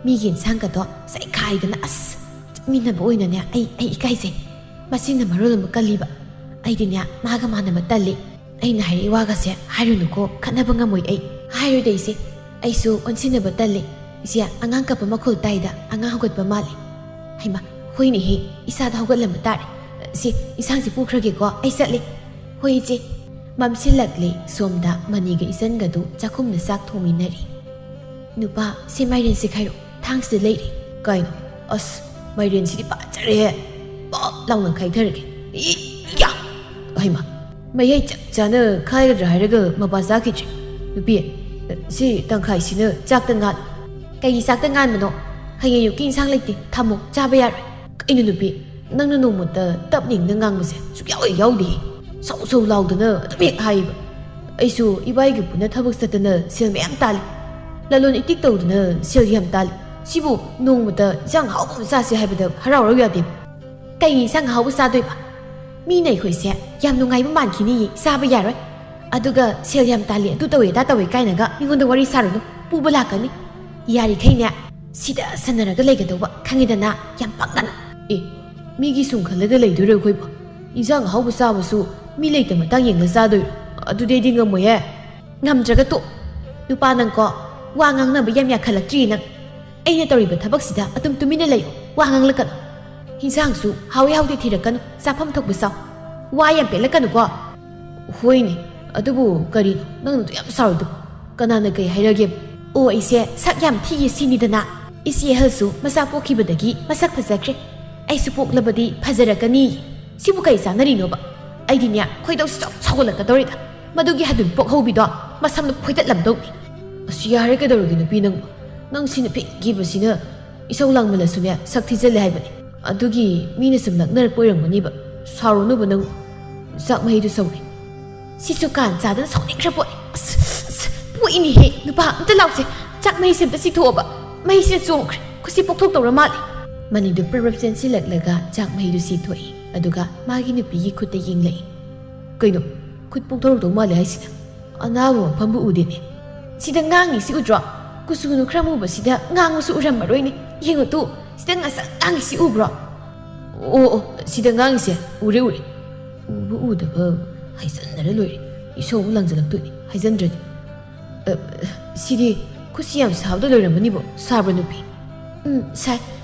ꯃꯤꯒꯤ ꯏꯟꯁꯥꯡꯒꯗꯣ ꯆꯩꯈꯥꯏꯗꯅ, ꯑꯁ, ꯆꯠꯃꯤꯟꯅꯕ ꯑꯣꯏꯅꯅꯦ, ꯑꯩ, ꯑꯩ ꯏꯀꯥꯏꯖꯩ꯫ ꯃꯆꯤꯟꯅ ꯃꯔꯣꯜ ꯑꯃ ꯀꯜꯂꯤꯕ꯫ ꯑꯩꯗꯤꯅꯦ, ꯃꯥꯒ ꯃꯥꯟꯅꯕ ꯇꯜꯂꯤ꯫ ꯑꯩꯅ ꯍꯥꯏꯔꯛꯏ ꯋꯥꯒꯁꯦ ꯍꯥꯏꯔꯨꯅꯨꯀꯣ, ꯈꯠꯅꯕ ꯉꯝꯃꯣꯏ ꯑꯩ꯫ ꯍꯥꯏꯔꯣꯏꯗ ꯏꯆꯦ, ꯑꯩꯁꯨ ꯑꯣꯟꯁꯤꯟꯅꯕ ꯇꯜꯂꯤ꯫ ꯏꯆꯦ, ꯑꯉꯥꯡ ꯀꯞꯄ ꯃꯈꯣꯜ ꯇꯥꯏꯗ, ꯑꯉꯥꯡ ꯍꯧꯒꯠꯄ ꯃꯥꯜꯂꯤ꯫ ꯍꯩꯃꯥ, ꯍꯣꯏꯅꯦꯍꯦ, ꯏꯆꯥꯗꯣ ꯍꯧꯒꯠꯂꯝꯕ ꯇꯥꯔꯦ꯫ "ꯁꯤ, ꯏꯟꯁꯥꯡꯁꯤ ꯄꯨꯈ꯭ꯔꯒꯦꯀꯣ, ꯑꯩ ꯆꯠꯂꯤ꯫" "ꯍꯣꯏ, ꯏꯆꯦ꯫" ꯃꯝꯁꯤꯜꯂꯛꯂꯦ꯫ ꯁꯣꯝꯗ ꯃꯅꯤꯒ ꯏꯆꯟꯒꯗꯨ ꯆꯥꯛꯈꯨꯝꯗ ꯆꯥꯛ ꯊꯣꯡꯃꯤꯟꯅꯔꯤ꯫ "ꯅꯨꯄꯥ, ꯁꯤ ꯃꯥꯏꯔꯦꯟꯁꯤ ꯈꯥꯏꯔꯣ, ꯊꯥꯡꯁꯤꯗ ꯂꯩꯔꯦ꯫" "ꯀꯩꯅꯣ? ꯑꯁ, ꯃꯥꯏꯔꯦꯟꯁꯤꯗꯤ ꯐꯖꯔꯦꯍꯦ꯫ ꯄꯥꯞ ꯂꯥꯎꯅ ꯈꯥꯏꯊꯔꯒꯦ꯫ ꯏ, ꯌꯥ! ꯍꯩꯃꯥ, ꯃꯌꯥꯏ ꯆꯞ ꯆꯥꯅ ꯈꯥꯏꯒꯗ꯭ꯔꯥ ꯍꯥꯏꯔꯒ ꯃꯄꯥ ꯆꯥꯈꯤꯗ꯭ꯔꯦ꯫ ꯅꯨꯄꯤ, ꯁꯤ ꯇꯪꯈꯥꯏꯁꯤꯅ ꯆꯥꯛꯇ ꯉꯥꯜꯂꯨ꯫" "ꯀꯩꯒꯤ ꯆꯥꯛꯇ ꯉꯥꯟꯕꯅꯣ? ꯍꯌꯦꯡ ꯑꯌꯨꯛꯀꯤ ꯏꯟꯁꯥꯡ ꯂꯩꯇꯦ, ꯊꯝꯃꯣ, ꯆꯥꯕ ꯌꯥꯔꯣꯏ꯫" "ꯀꯩꯅꯣ ꯅꯨꯄꯤ, ꯅꯪꯅ ꯅꯣꯡꯃꯇ ꯇꯞꯅ ꯏꯪꯅ ꯉꯥꯡꯕꯁꯦ ꯁꯨꯛꯌꯥꯎ ꯍꯦꯛ ꯌꯥꯎꯗꯦ꯫ ꯁꯧ ꯁꯧ ꯂꯥꯎꯗꯅ ꯑꯗꯨꯝ ꯍꯦꯛ ꯍꯥꯏꯌꯦꯕ꯫ ꯑꯩꯁꯨ ꯏꯕꯥꯏꯒꯤ ꯄꯨꯟꯅ ꯊꯕꯛ ꯆꯠꯇꯅ ꯁꯦꯜ ꯃꯌꯥꯝ ꯇꯥꯜꯂꯤ꯫ ꯂꯂꯣꯟ ꯏꯇꯤꯛ ꯇꯧꯗꯅ ꯁꯦꯜ ꯌꯥꯝ ꯇꯥꯜꯂꯤ꯫ ꯁꯤꯕꯨ ꯅꯣꯡꯃꯇ ꯏꯟꯁꯥꯡ ꯑꯍꯥꯎꯕ ꯑꯃ ꯆꯥꯁꯦ ꯍꯥꯏꯕꯗ ꯍꯔꯥꯎ ꯍꯔꯥꯎ ꯌꯥꯗꯦꯕ꯫ ꯀꯩ ꯏꯟꯁꯥꯡ ꯑꯍꯥꯎꯕ ꯆꯥꯗꯣꯏꯕ? ꯃꯤꯅ ꯑꯩꯈꯣꯏꯁꯦ ꯌꯥꯝ ꯅꯨꯡꯉꯥꯏꯕ ꯃꯥꯟꯈꯤꯅꯤꯌꯦ, ꯆꯥꯕ ꯌꯥꯔꯣꯏ꯫ ꯑꯗꯨꯒ ꯁꯦꯜ ꯌꯥꯝ ꯇꯥꯜꯂꯤ, ꯑꯗꯨ ꯇꯧꯋꯦ, ꯑꯗꯥ ꯇꯧꯋꯦ" ꯀꯥꯏꯅꯒ ꯃꯤꯉꯣꯟꯗ ꯋꯥꯔꯤ ꯁꯥꯔꯨꯅꯨ꯫ ꯄꯨꯕ ꯂꯥꯛꯀꯅꯤ꯫ ꯌꯥꯔꯤꯈꯩꯅꯦ, ꯁꯤꯗ ꯁꯟꯅꯔꯒ ꯂꯩꯒꯗꯧꯕ, ꯈꯪꯉꯦꯗꯅ? ꯌꯥꯝ ꯄꯛꯅꯅ꯫ ꯑꯦ, ꯃꯤꯒꯤ ꯁꯨꯝ ꯈꯜꯂꯒ ꯂꯩꯗꯣꯏꯔꯣ ꯑꯩꯈꯣꯏꯕꯨ? ꯏꯟꯁꯥꯡ ꯑꯍꯥꯎꯕ ꯆꯥꯕꯁꯨ ꯃꯤ ꯂꯩꯇ ꯃꯇꯥꯡ ꯌꯦꯡꯂ ꯆꯥꯗꯣꯏꯔꯣ? ꯑꯗꯨꯗꯤ ꯑꯩꯗꯤ ꯉꯝꯃꯣꯏꯍꯦ꯫ ꯉꯝꯗ꯭ꯔꯒ ꯇꯣꯛ꯫ ꯅꯨꯄꯥ ꯅꯪꯀꯣ, ꯋꯥ ꯉꯥꯡꯅꯕ ꯌꯥꯝ ꯌꯥꯈꯠꯂꯛꯇ꯭ꯔꯤ ꯅꯪ꯫ ꯑꯩꯅ ꯇꯧꯔꯤꯕ ꯊꯕꯛꯁꯤꯗ ꯑꯗꯨꯝ ꯇꯨꯃꯤꯟꯅ ꯂꯩꯌꯨ, ꯋꯥ ꯉꯥꯡꯂꯛꯀꯅꯨ꯫ ꯏꯟꯁꯥꯡꯁꯨ ꯍꯥꯎꯏ ꯍꯥꯎꯇꯦ ꯊꯤꯔꯛꯀꯅꯨ, ꯆꯥꯐꯝ ꯊꯣꯛꯄ ꯆꯥꯎ꯫ ꯋꯥ ꯌꯥꯝ ꯄꯦꯠꯂꯛꯀꯅꯨꯀꯣ꯫ ꯍꯣꯏꯅꯦ, ꯑꯗꯨꯕꯨ ꯀꯔꯤꯅꯣ ꯅꯪꯅ ꯑꯗꯨ ꯌꯥꯝ ꯁꯥꯎꯔꯤꯗꯨ? ꯀꯅꯥꯅ ꯀꯩ ꯍꯥꯏꯔꯒꯦ? ꯑꯣ, ꯑꯩꯁꯦ ꯁꯛ ꯌꯥꯝ ꯊꯤꯌꯦ ꯁꯤꯅꯤꯗꯅ? ꯏꯆꯦ ꯑꯍꯜꯁꯨ ꯃꯆꯥ ꯄꯣꯛꯈꯤꯕꯗꯒꯤ ꯃꯁꯛ ꯐꯖꯈ꯭ꯔꯦ꯫ ꯑꯩꯁꯨ ꯄꯣꯛꯂꯕꯗꯤ ꯐꯖꯔꯛꯀꯅꯤ꯫ ꯁꯤꯕꯨ ꯀꯩ ꯆꯥꯟꯅꯔꯤꯅꯣꯕ? ꯑꯩꯗꯤꯅꯦ, ꯈꯣꯏꯗꯧꯁꯤ ꯆꯥꯎ ꯁꯥꯎꯒꯠꯂꯛꯀꯗꯧꯔꯤꯗ꯫ ꯃꯗꯨꯒꯤ ꯍꯗꯨꯟ ꯄꯣꯛꯍꯧꯕꯤꯗꯣ ꯃꯁꯝꯗꯣ ꯐꯣꯏꯗꯠꯂꯝꯗꯧꯅꯤ꯫ ꯑꯁ, ꯌꯥꯔꯦ, ꯀꯩꯗꯧꯔꯒꯦ ꯅꯨꯄꯤ ꯅꯪꯕꯨ? ꯅꯪ ꯁꯤꯅ ꯐꯤꯡꯈꯤꯕꯁꯤꯅ ꯏꯁꯧ ꯂꯥꯡꯃꯜꯂꯁꯨꯅꯦ, ꯁꯛ ꯊꯤꯖꯤꯜꯂꯦ ꯍꯥꯏꯕꯅꯦ꯫ ꯑꯗꯨꯒꯤ ꯃꯤꯅ ꯁꯨꯝ ꯂꯛꯅꯔꯛꯄ ꯑꯣꯏꯔꯝꯒꯅꯤꯕ꯫ ꯁꯥꯎꯔꯨꯅꯨꯕ ꯅꯪ꯫ ꯆꯥꯛ ꯃꯍꯤꯗꯨ ꯁꯧꯔꯦ꯫ ꯁꯤꯁꯨ ꯀꯥꯟ ꯆꯥꯗꯅ ꯁꯥꯎꯅꯤꯡꯈ꯭ꯔ ꯄꯣꯠꯅꯤ꯫ ꯑꯁ, ꯑꯁ, ꯄꯣꯛꯏꯅꯦꯍꯦ꯫ ꯅꯨꯄꯥ, ꯑꯝꯇ ꯂꯥꯎꯁꯦ꯫ ꯆꯥꯛ ꯃꯍꯤꯁꯦ ꯑꯝꯇ ꯁꯤꯊꯣꯛꯑꯣꯕ꯫ ꯃꯍꯤꯁꯤꯅ ꯆꯣꯡꯈ꯭ꯔꯦ꯫ ꯈꯨꯠꯁꯤ ꯄꯣꯛꯊꯣꯛꯇꯧꯔ ꯃꯥꯜꯂꯦ꯫ ꯃꯅꯤꯗꯨ ꯄ꯭ꯔꯞ ꯄ꯭ꯔꯞ ꯆꯦꯟꯁꯤꯜꯂꯛꯂꯒ ꯆꯥꯛ ꯃꯍꯤꯗꯨ ꯁꯤꯊꯣꯛꯏ꯫ ꯑꯗꯨꯒ ꯃꯥꯒꯤ ꯅꯨꯄꯤꯒꯤ ꯈꯨꯠꯇ ꯌꯦꯡꯂꯛꯏ꯫ ꯀꯩꯅꯣ? ꯈꯨꯠ ꯄꯣꯛꯊꯣꯔꯛꯇꯧ ꯃꯥꯜꯂꯦ ꯍꯥꯏꯁꯤꯅ? ꯑꯅꯥꯕ ꯃꯐꯝꯕꯨ ꯎꯗꯦꯅꯦ꯫ ꯁꯤꯗ ꯉꯥꯡꯉꯤꯁꯤ ꯎꯗ꯭ꯔꯣ? ꯀꯨꯆꯨꯅꯨ ꯈꯔ ꯃꯨꯕꯁꯤꯗ ꯉꯥꯡꯕꯁꯨ ꯎꯔꯝꯃꯔꯣꯏꯅꯦ꯫ ꯌꯦꯡꯉꯨ ꯇꯨ, ꯁꯤꯗ ꯉꯁꯪ ꯉꯥꯡꯉꯤꯁꯤ ꯎꯕ꯭ꯔꯣ? ꯑꯣ, ꯑꯣ, ꯁꯤꯗ ꯉꯥꯡꯉꯤꯁꯦ ꯎꯔꯦ, ꯎꯔꯦ꯫ ꯎꯕ ꯎꯗꯕ ꯍꯥꯏꯖꯟꯅꯔ ꯂꯣꯏꯔꯦ꯫ ꯏꯁꯧ ꯑꯃꯨꯛ ꯂꯥꯡꯖꯜꯂꯛꯇꯣꯏꯅꯦ ꯍꯥꯏꯖꯟꯗ꯭ꯔꯗꯤ꯫ ꯑ, ꯁꯤꯗꯤ ꯈꯨꯠꯁꯤ ꯌꯥꯝ ꯁꯥꯕꯗ ꯂꯣꯏꯔꯝꯃꯅꯤꯕꯣ, ꯁꯥꯕ꯭ꯔꯥ ꯅꯨꯄꯤ? ꯎꯝ, ꯁꯥꯏ꯫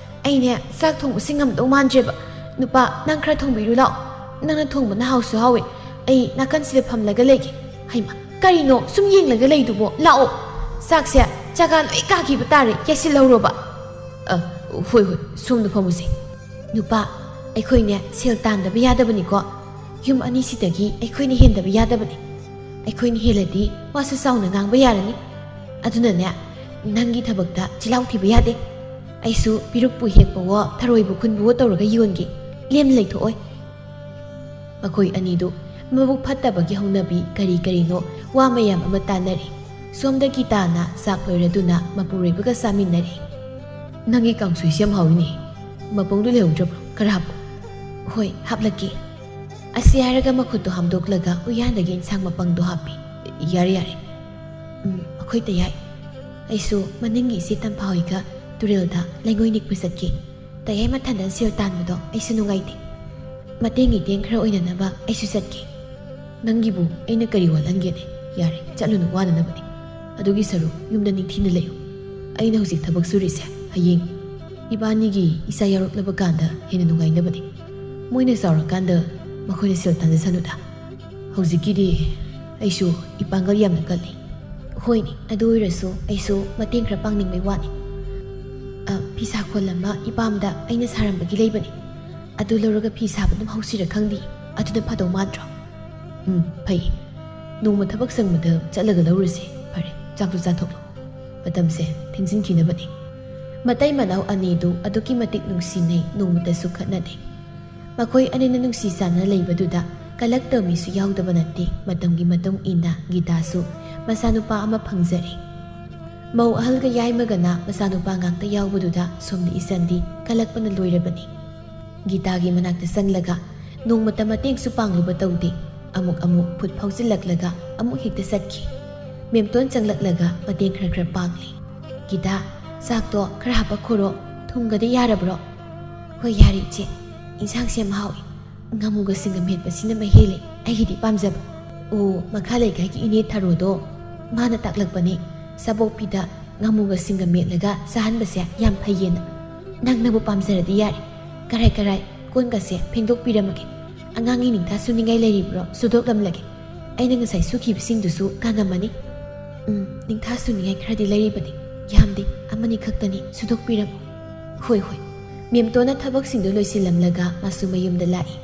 ꯑꯩꯅꯦ ꯆꯥꯛ ꯊꯣꯡꯕꯁꯤ ꯉꯝꯗꯧ ꯃꯥꯟꯗ꯭ꯔꯦꯕ꯫ "ꯅꯨꯄꯥ, ꯅꯪ ꯈꯔ ꯊꯣꯡꯕꯤꯔꯨ ꯂꯥꯛꯑꯣ꯫ ꯅꯪꯅ ꯊꯣꯡꯕꯅ ꯍꯥꯎꯁꯨ ꯍꯥꯎꯋꯦ꯫ ꯑꯩ ꯅꯥꯀꯟꯁꯤꯗ ꯐꯝꯂꯒ ꯂꯩꯒꯦ꯫" "ꯍꯩꯃꯥ, ꯀꯔꯤꯅꯣ ꯁꯨꯝ ꯌꯦꯡꯂꯒ ꯂꯩꯗꯨꯕꯣ? ꯂꯥꯛꯑꯣ꯫ ꯆꯥꯛꯁꯦ ꯆꯥꯒꯥ ꯂꯣꯏ ꯀꯥꯈꯤꯕ ꯇꯥꯔꯦ, ꯌꯥꯏꯁꯤꯜꯍꯧꯔꯣꯕ꯫" "ꯑ, ꯍꯣꯏ, ꯍꯣꯏ, ꯁꯣꯝꯗ ꯐꯝꯃꯨꯁꯦ꯫" "ꯅꯨꯄꯥ, ꯑꯩꯈꯣꯏꯅꯦ ꯁꯦꯜ ꯇꯥꯟꯗꯕ ꯌꯥꯗꯕꯅꯤꯀꯣ꯫ ꯌꯨꯝ ꯑꯅꯤꯁꯤꯗꯒꯤ ꯑꯩꯈꯣꯏꯅ ꯍꯦꯟꯗꯕ ꯌꯥꯗꯕꯅꯤ꯫ ꯑꯩꯈꯣꯏꯅ ꯍꯦꯜꯂꯗꯤ ꯋꯥꯁꯨ ꯆꯥꯎꯅ ꯉꯥꯡꯕ ꯌꯥꯔꯅꯤ꯫ ꯑꯗꯨꯅꯅꯦ, ꯅꯪꯒꯤ ꯊꯕꯛꯇ ꯆꯤꯜꯍꯥꯎ ꯊꯤꯕ ꯌꯥꯗꯦ꯫ ꯑꯩꯁꯨ ꯄꯤꯔꯨꯛꯄꯨ ꯍꯦꯛꯄꯋꯣ, ꯊꯔꯣꯏꯕꯨ ꯈꯨꯟꯕꯋꯣ ꯇꯧꯔꯒ ꯌꯣꯟꯒꯦ꯫ ꯂꯦꯝꯅ ꯂꯩꯊꯣꯛꯑꯣꯏ꯫" ꯃꯈꯣꯏ ꯑꯅꯤꯗꯨ ꯃꯕꯨꯛ ꯐꯠꯇꯕꯒꯤ ꯍꯧꯅꯕꯤ ꯀꯔꯤ ꯀꯔꯤꯅꯣ ꯋꯥ ꯃꯌꯥꯝ ꯑꯃ ꯇꯥꯟꯅꯔꯤ꯫ ꯁꯣꯝꯗ ꯒꯤꯇꯥꯅ ꯆꯥꯛ ꯂꯣꯏꯔꯗꯨꯅ ꯃꯄꯨꯔꯣꯏꯕꯒ ꯆꯥꯃꯤꯟꯅꯔꯤ꯫ "ꯅꯪꯒꯤ ꯀꯥꯡꯁꯣꯏꯁꯤ ꯌꯥꯝ ꯍꯥꯎꯏꯅꯦ꯫ ꯃꯄꯪꯗꯨ ꯂꯩꯍꯧꯗ꯭ꯔꯕ꯭ꯔꯣ? ꯈꯔ ꯍꯥꯞꯄꯨ꯫" "ꯍꯣꯏ, ꯍꯥꯞꯂꯛꯀꯦ꯫" ꯑꯁꯤ ꯍꯥꯏꯔꯒ ꯃꯈꯨꯠꯇꯨ ꯍꯥꯝꯗꯣꯛꯂꯒ ꯎꯌꯥꯟꯗꯒꯤ ꯏꯟꯁꯥꯡ ꯃꯄꯪꯗꯣ ꯍꯥꯞꯄꯤ꯫ "ꯌꯥꯔꯦ, ꯌꯥꯔꯦ꯫" "ꯎꯝ, ꯑꯩꯈꯣꯏ ꯇꯌꯥꯏ꯫ ꯑꯩꯁꯨ ꯃꯅꯤꯡꯒꯤ ꯏꯆꯦ ꯇꯝꯐꯥ ꯍꯣꯏꯒ ꯇꯨꯔꯦꯜꯗ ꯂꯩꯉꯣꯏ ꯅꯤꯛꯄ ꯆꯠꯀꯦ꯫ ꯇꯌꯥꯏ ꯃꯊꯟꯗ ꯁꯦꯜ ꯇꯥꯟꯕꯗꯣ ꯑꯩꯁꯨ ꯅꯨꯡꯉꯥꯏꯇꯦ꯫ ꯃꯇꯦꯡ ꯏꯇꯦꯡ ꯈꯔ ꯑꯣꯏꯅꯅꯕ ꯑꯩꯁꯨ ꯆꯠꯀꯦ꯫" "ꯅꯪꯒꯤꯕꯨ ꯑꯩꯅ ꯀꯔꯤ ꯋꯥꯠꯍꯟꯒꯦꯅꯦ? ꯌꯥꯔꯦ, ꯆꯠꯂꯨꯅꯨ, ꯋꯥꯅꯅꯕꯅꯤ꯫ ꯑꯗꯨꯒꯤ ꯁꯔꯨꯛ ꯌꯨꯝꯗ ꯅꯤꯡꯊꯤꯅ ꯂꯩꯌꯨ꯫ ꯑꯩꯅ ꯍꯧꯖꯤꯛ ꯊꯕꯛ ꯁꯨꯔꯤꯁꯦ ꯍꯌꯦꯡ ꯏꯕꯥꯅꯤꯒꯤ ꯏꯆꯥ ꯌꯥꯎꯔꯛꯂꯕ ꯀꯥꯟꯗ ꯍꯦꯟꯅ ꯅꯨꯡꯉꯥꯏꯅꯕꯅꯤ꯫ ꯃꯣꯏꯅ ꯆꯥꯎꯔꯀꯥꯟꯗ ꯃꯈꯣꯏꯅ ꯁꯦꯜ ꯇꯥꯟꯖꯁꯅꯨꯗ꯫ ꯍꯧꯖꯤꯛꯀꯤꯗꯤ ꯑꯩꯁꯨ ꯏꯄꯥꯡꯒꯜ ꯌꯥꯝꯅ ꯀꯜꯂꯤ꯫" "ꯍꯣꯏꯅꯦ, ꯑꯗꯨ ꯑꯣꯏꯔꯁꯨ ꯑꯩꯁꯨ ꯃꯇꯦꯡ ꯈꯔ ꯄꯥꯡꯅꯤꯡꯕꯩ ꯋꯥꯅꯤ꯫ ꯑ, ꯐꯤꯁꯥ ꯈꯣꯜ ꯑꯃ ꯏꯄꯥꯝꯗ ꯑꯩꯅ ꯁꯥꯔꯝꯕꯒꯤ ꯂꯩꯕꯅꯤ꯫ ꯑꯗꯨ ꯂꯧꯔꯒ ꯐꯤ ꯁꯥꯕ ꯑꯗꯨꯝ ꯍꯧꯁꯤꯔ ꯈꯪꯗꯦ꯫ ꯑꯗꯨꯅ ꯐꯗꯧ ꯃꯥꯟꯗ꯭ꯔꯣ?" "ꯎꯝ, ꯐꯩ꯫ ꯅꯣꯡꯃ ꯊꯕꯛ ꯁꯪꯕꯗ ꯆꯠꯂꯒ ꯂꯧꯔꯨꯁꯦ꯫ ꯐꯔꯦ, ꯆꯥꯛꯇꯨ ꯆꯥꯊꯣꯛꯂꯣ꯫ ꯃꯇꯝꯁꯦ ꯊꯦꯡꯖꯤꯟꯈꯤꯅꯕꯅꯤ꯫" ꯃꯇꯩ ꯃꯅꯥꯎ ꯑꯅꯤꯗꯨ ꯑꯗꯨꯛꯀꯤ ꯃꯇꯤꯛ ꯅꯨꯡꯁꯤꯅꯩ, ꯅꯣꯡꯃꯇꯁꯨ ꯈꯠꯅꯗꯦ꯫ ꯃꯈꯣꯏ ꯑꯅꯤꯅ ꯅꯨꯡꯁꯤ ꯆꯥꯟꯅꯅ ꯂꯩꯕꯗꯨꯗ ꯀꯂꯛ ꯇꯧꯃꯤꯁꯨ ꯌꯥꯎꯗꯕ ꯅꯠꯇꯦ꯫ ꯃꯇꯝꯒꯤ ꯃꯇꯨꯡ ꯏꯟꯅ ꯒꯤꯇꯥꯁꯨ ꯃꯆꯥꯅꯨꯄꯥ ꯑꯃ ꯐꯪꯖꯔꯦ꯫ ꯃꯧ ꯑꯍꯜꯒ ꯌꯥꯏꯃꯒꯅ ꯃꯆꯥꯅꯨꯄꯥ ꯉꯥꯛꯇ ꯌꯥꯎꯕꯗꯨꯗ ꯁꯣꯝꯗ ꯏꯆꯟꯗꯤ ꯀꯂꯛꯄꯅ ꯂꯣꯏꯔꯕꯅꯤ꯫ ꯒꯤꯇꯥꯒꯤ ꯃꯅꯥꯛꯇ ꯆꯪꯂꯒ ꯅꯣꯡꯃꯇ ꯃꯇꯦꯡꯁꯨ ꯄꯥꯡꯂꯨꯕ ꯇꯧꯗꯦ꯫ ꯑꯃꯨꯛ ꯑꯃꯨꯛ ꯐꯨꯠ ꯐꯥꯎꯖꯤꯜꯂꯛꯂꯒ ꯑꯃꯨꯛ ꯍꯦꯛꯇ ꯆꯠꯈꯤ꯫ ꯃꯦꯝꯇꯣꯟ ꯆꯪꯂꯛꯂꯒ ꯃꯇꯦꯡ ꯈꯔ ꯈꯔ ꯄꯥꯡꯂꯤ꯫ "ꯒꯤꯇꯥ, ꯆꯥꯛꯇꯣ ꯈꯔ ꯍꯥꯞꯄꯛꯈꯣꯔꯣ꯫ ꯊꯨꯝꯒꯗꯤ ꯌꯥꯔꯕ꯭ꯔꯣ?" "ꯍꯣꯏ, ꯌꯥꯔꯦ ꯏꯆꯦ꯫ ꯏꯟꯁꯥꯡꯁꯦ ꯌꯥꯝ ꯍꯥꯎꯏ꯫ ꯉꯥꯃꯨꯒ ꯁꯤꯡꯒ ꯃꯦꯠꯄꯁꯤꯅ ꯃꯍꯦꯜꯂꯦ ꯑꯩꯒꯤꯗꯤ ꯄꯥꯝꯖꯕ꯫ ꯑꯣ, ꯃꯈꯥ ꯂꯩꯀꯥꯏꯒꯤ ꯏꯅꯦ ꯊꯔꯣꯗꯣ, ꯃꯥꯅ ꯇꯥꯛꯂꯛꯄꯅꯦ꯫ ꯆꯥꯕꯣꯛꯄꯤꯗ ꯉꯥꯃꯨꯒ ꯁꯤꯡꯒ ꯃꯦꯠꯂꯒ ꯆꯥꯍꯟꯕꯁꯦ ꯌꯥꯝ ꯐꯩꯌꯦꯅ꯫ ꯅꯪꯅꯕꯨ ꯄꯥꯝꯖꯔꯗꯤ ꯌꯥꯔꯦ꯫ ꯀꯔꯥꯏ ꯀꯔꯥꯏ ꯀꯣꯟꯒꯁꯦ ꯐꯦꯡꯗꯣꯛꯄꯤꯔꯝꯃꯒꯦ꯫ ꯑꯉꯥꯡꯒꯤ ꯅꯤꯡꯊꯥ ꯁꯨꯅꯤꯡꯉꯥꯏ ꯂꯩꯔꯤꯕ꯭ꯔꯣ? ꯁꯨꯗꯣꯛꯂꯝꯂꯒꯦ꯫ ꯑꯩꯅ ꯉꯁꯥꯏ ꯁꯨꯈꯤꯕꯁꯤꯡꯗꯨꯁꯨ ꯀꯥꯡꯉꯝꯃꯅꯤ꯫ ꯎꯝ, ꯅꯤꯡꯊꯥ ꯁꯨꯅꯤꯡꯉꯥꯏ ꯈꯔꯗꯤ ꯂꯩꯔꯤꯕꯅꯤ꯫ ꯌꯥꯝꯗꯦ, ꯑꯃꯅꯤ ꯈꯛꯇꯅꯤ, ꯁꯨꯗꯣꯛꯄꯤꯔꯝꯃꯨ꯫ ꯍꯣꯏ, ꯍꯣꯏ꯫ ꯃꯦꯝꯇꯣꯟꯅ ꯊꯕꯛꯁꯤꯡꯗꯨ ꯂꯣꯏꯁꯤꯜꯂꯝꯂꯒ ꯃꯥꯁꯨ ꯃꯌꯨꯝꯗ ꯂꯥꯛꯏ꯫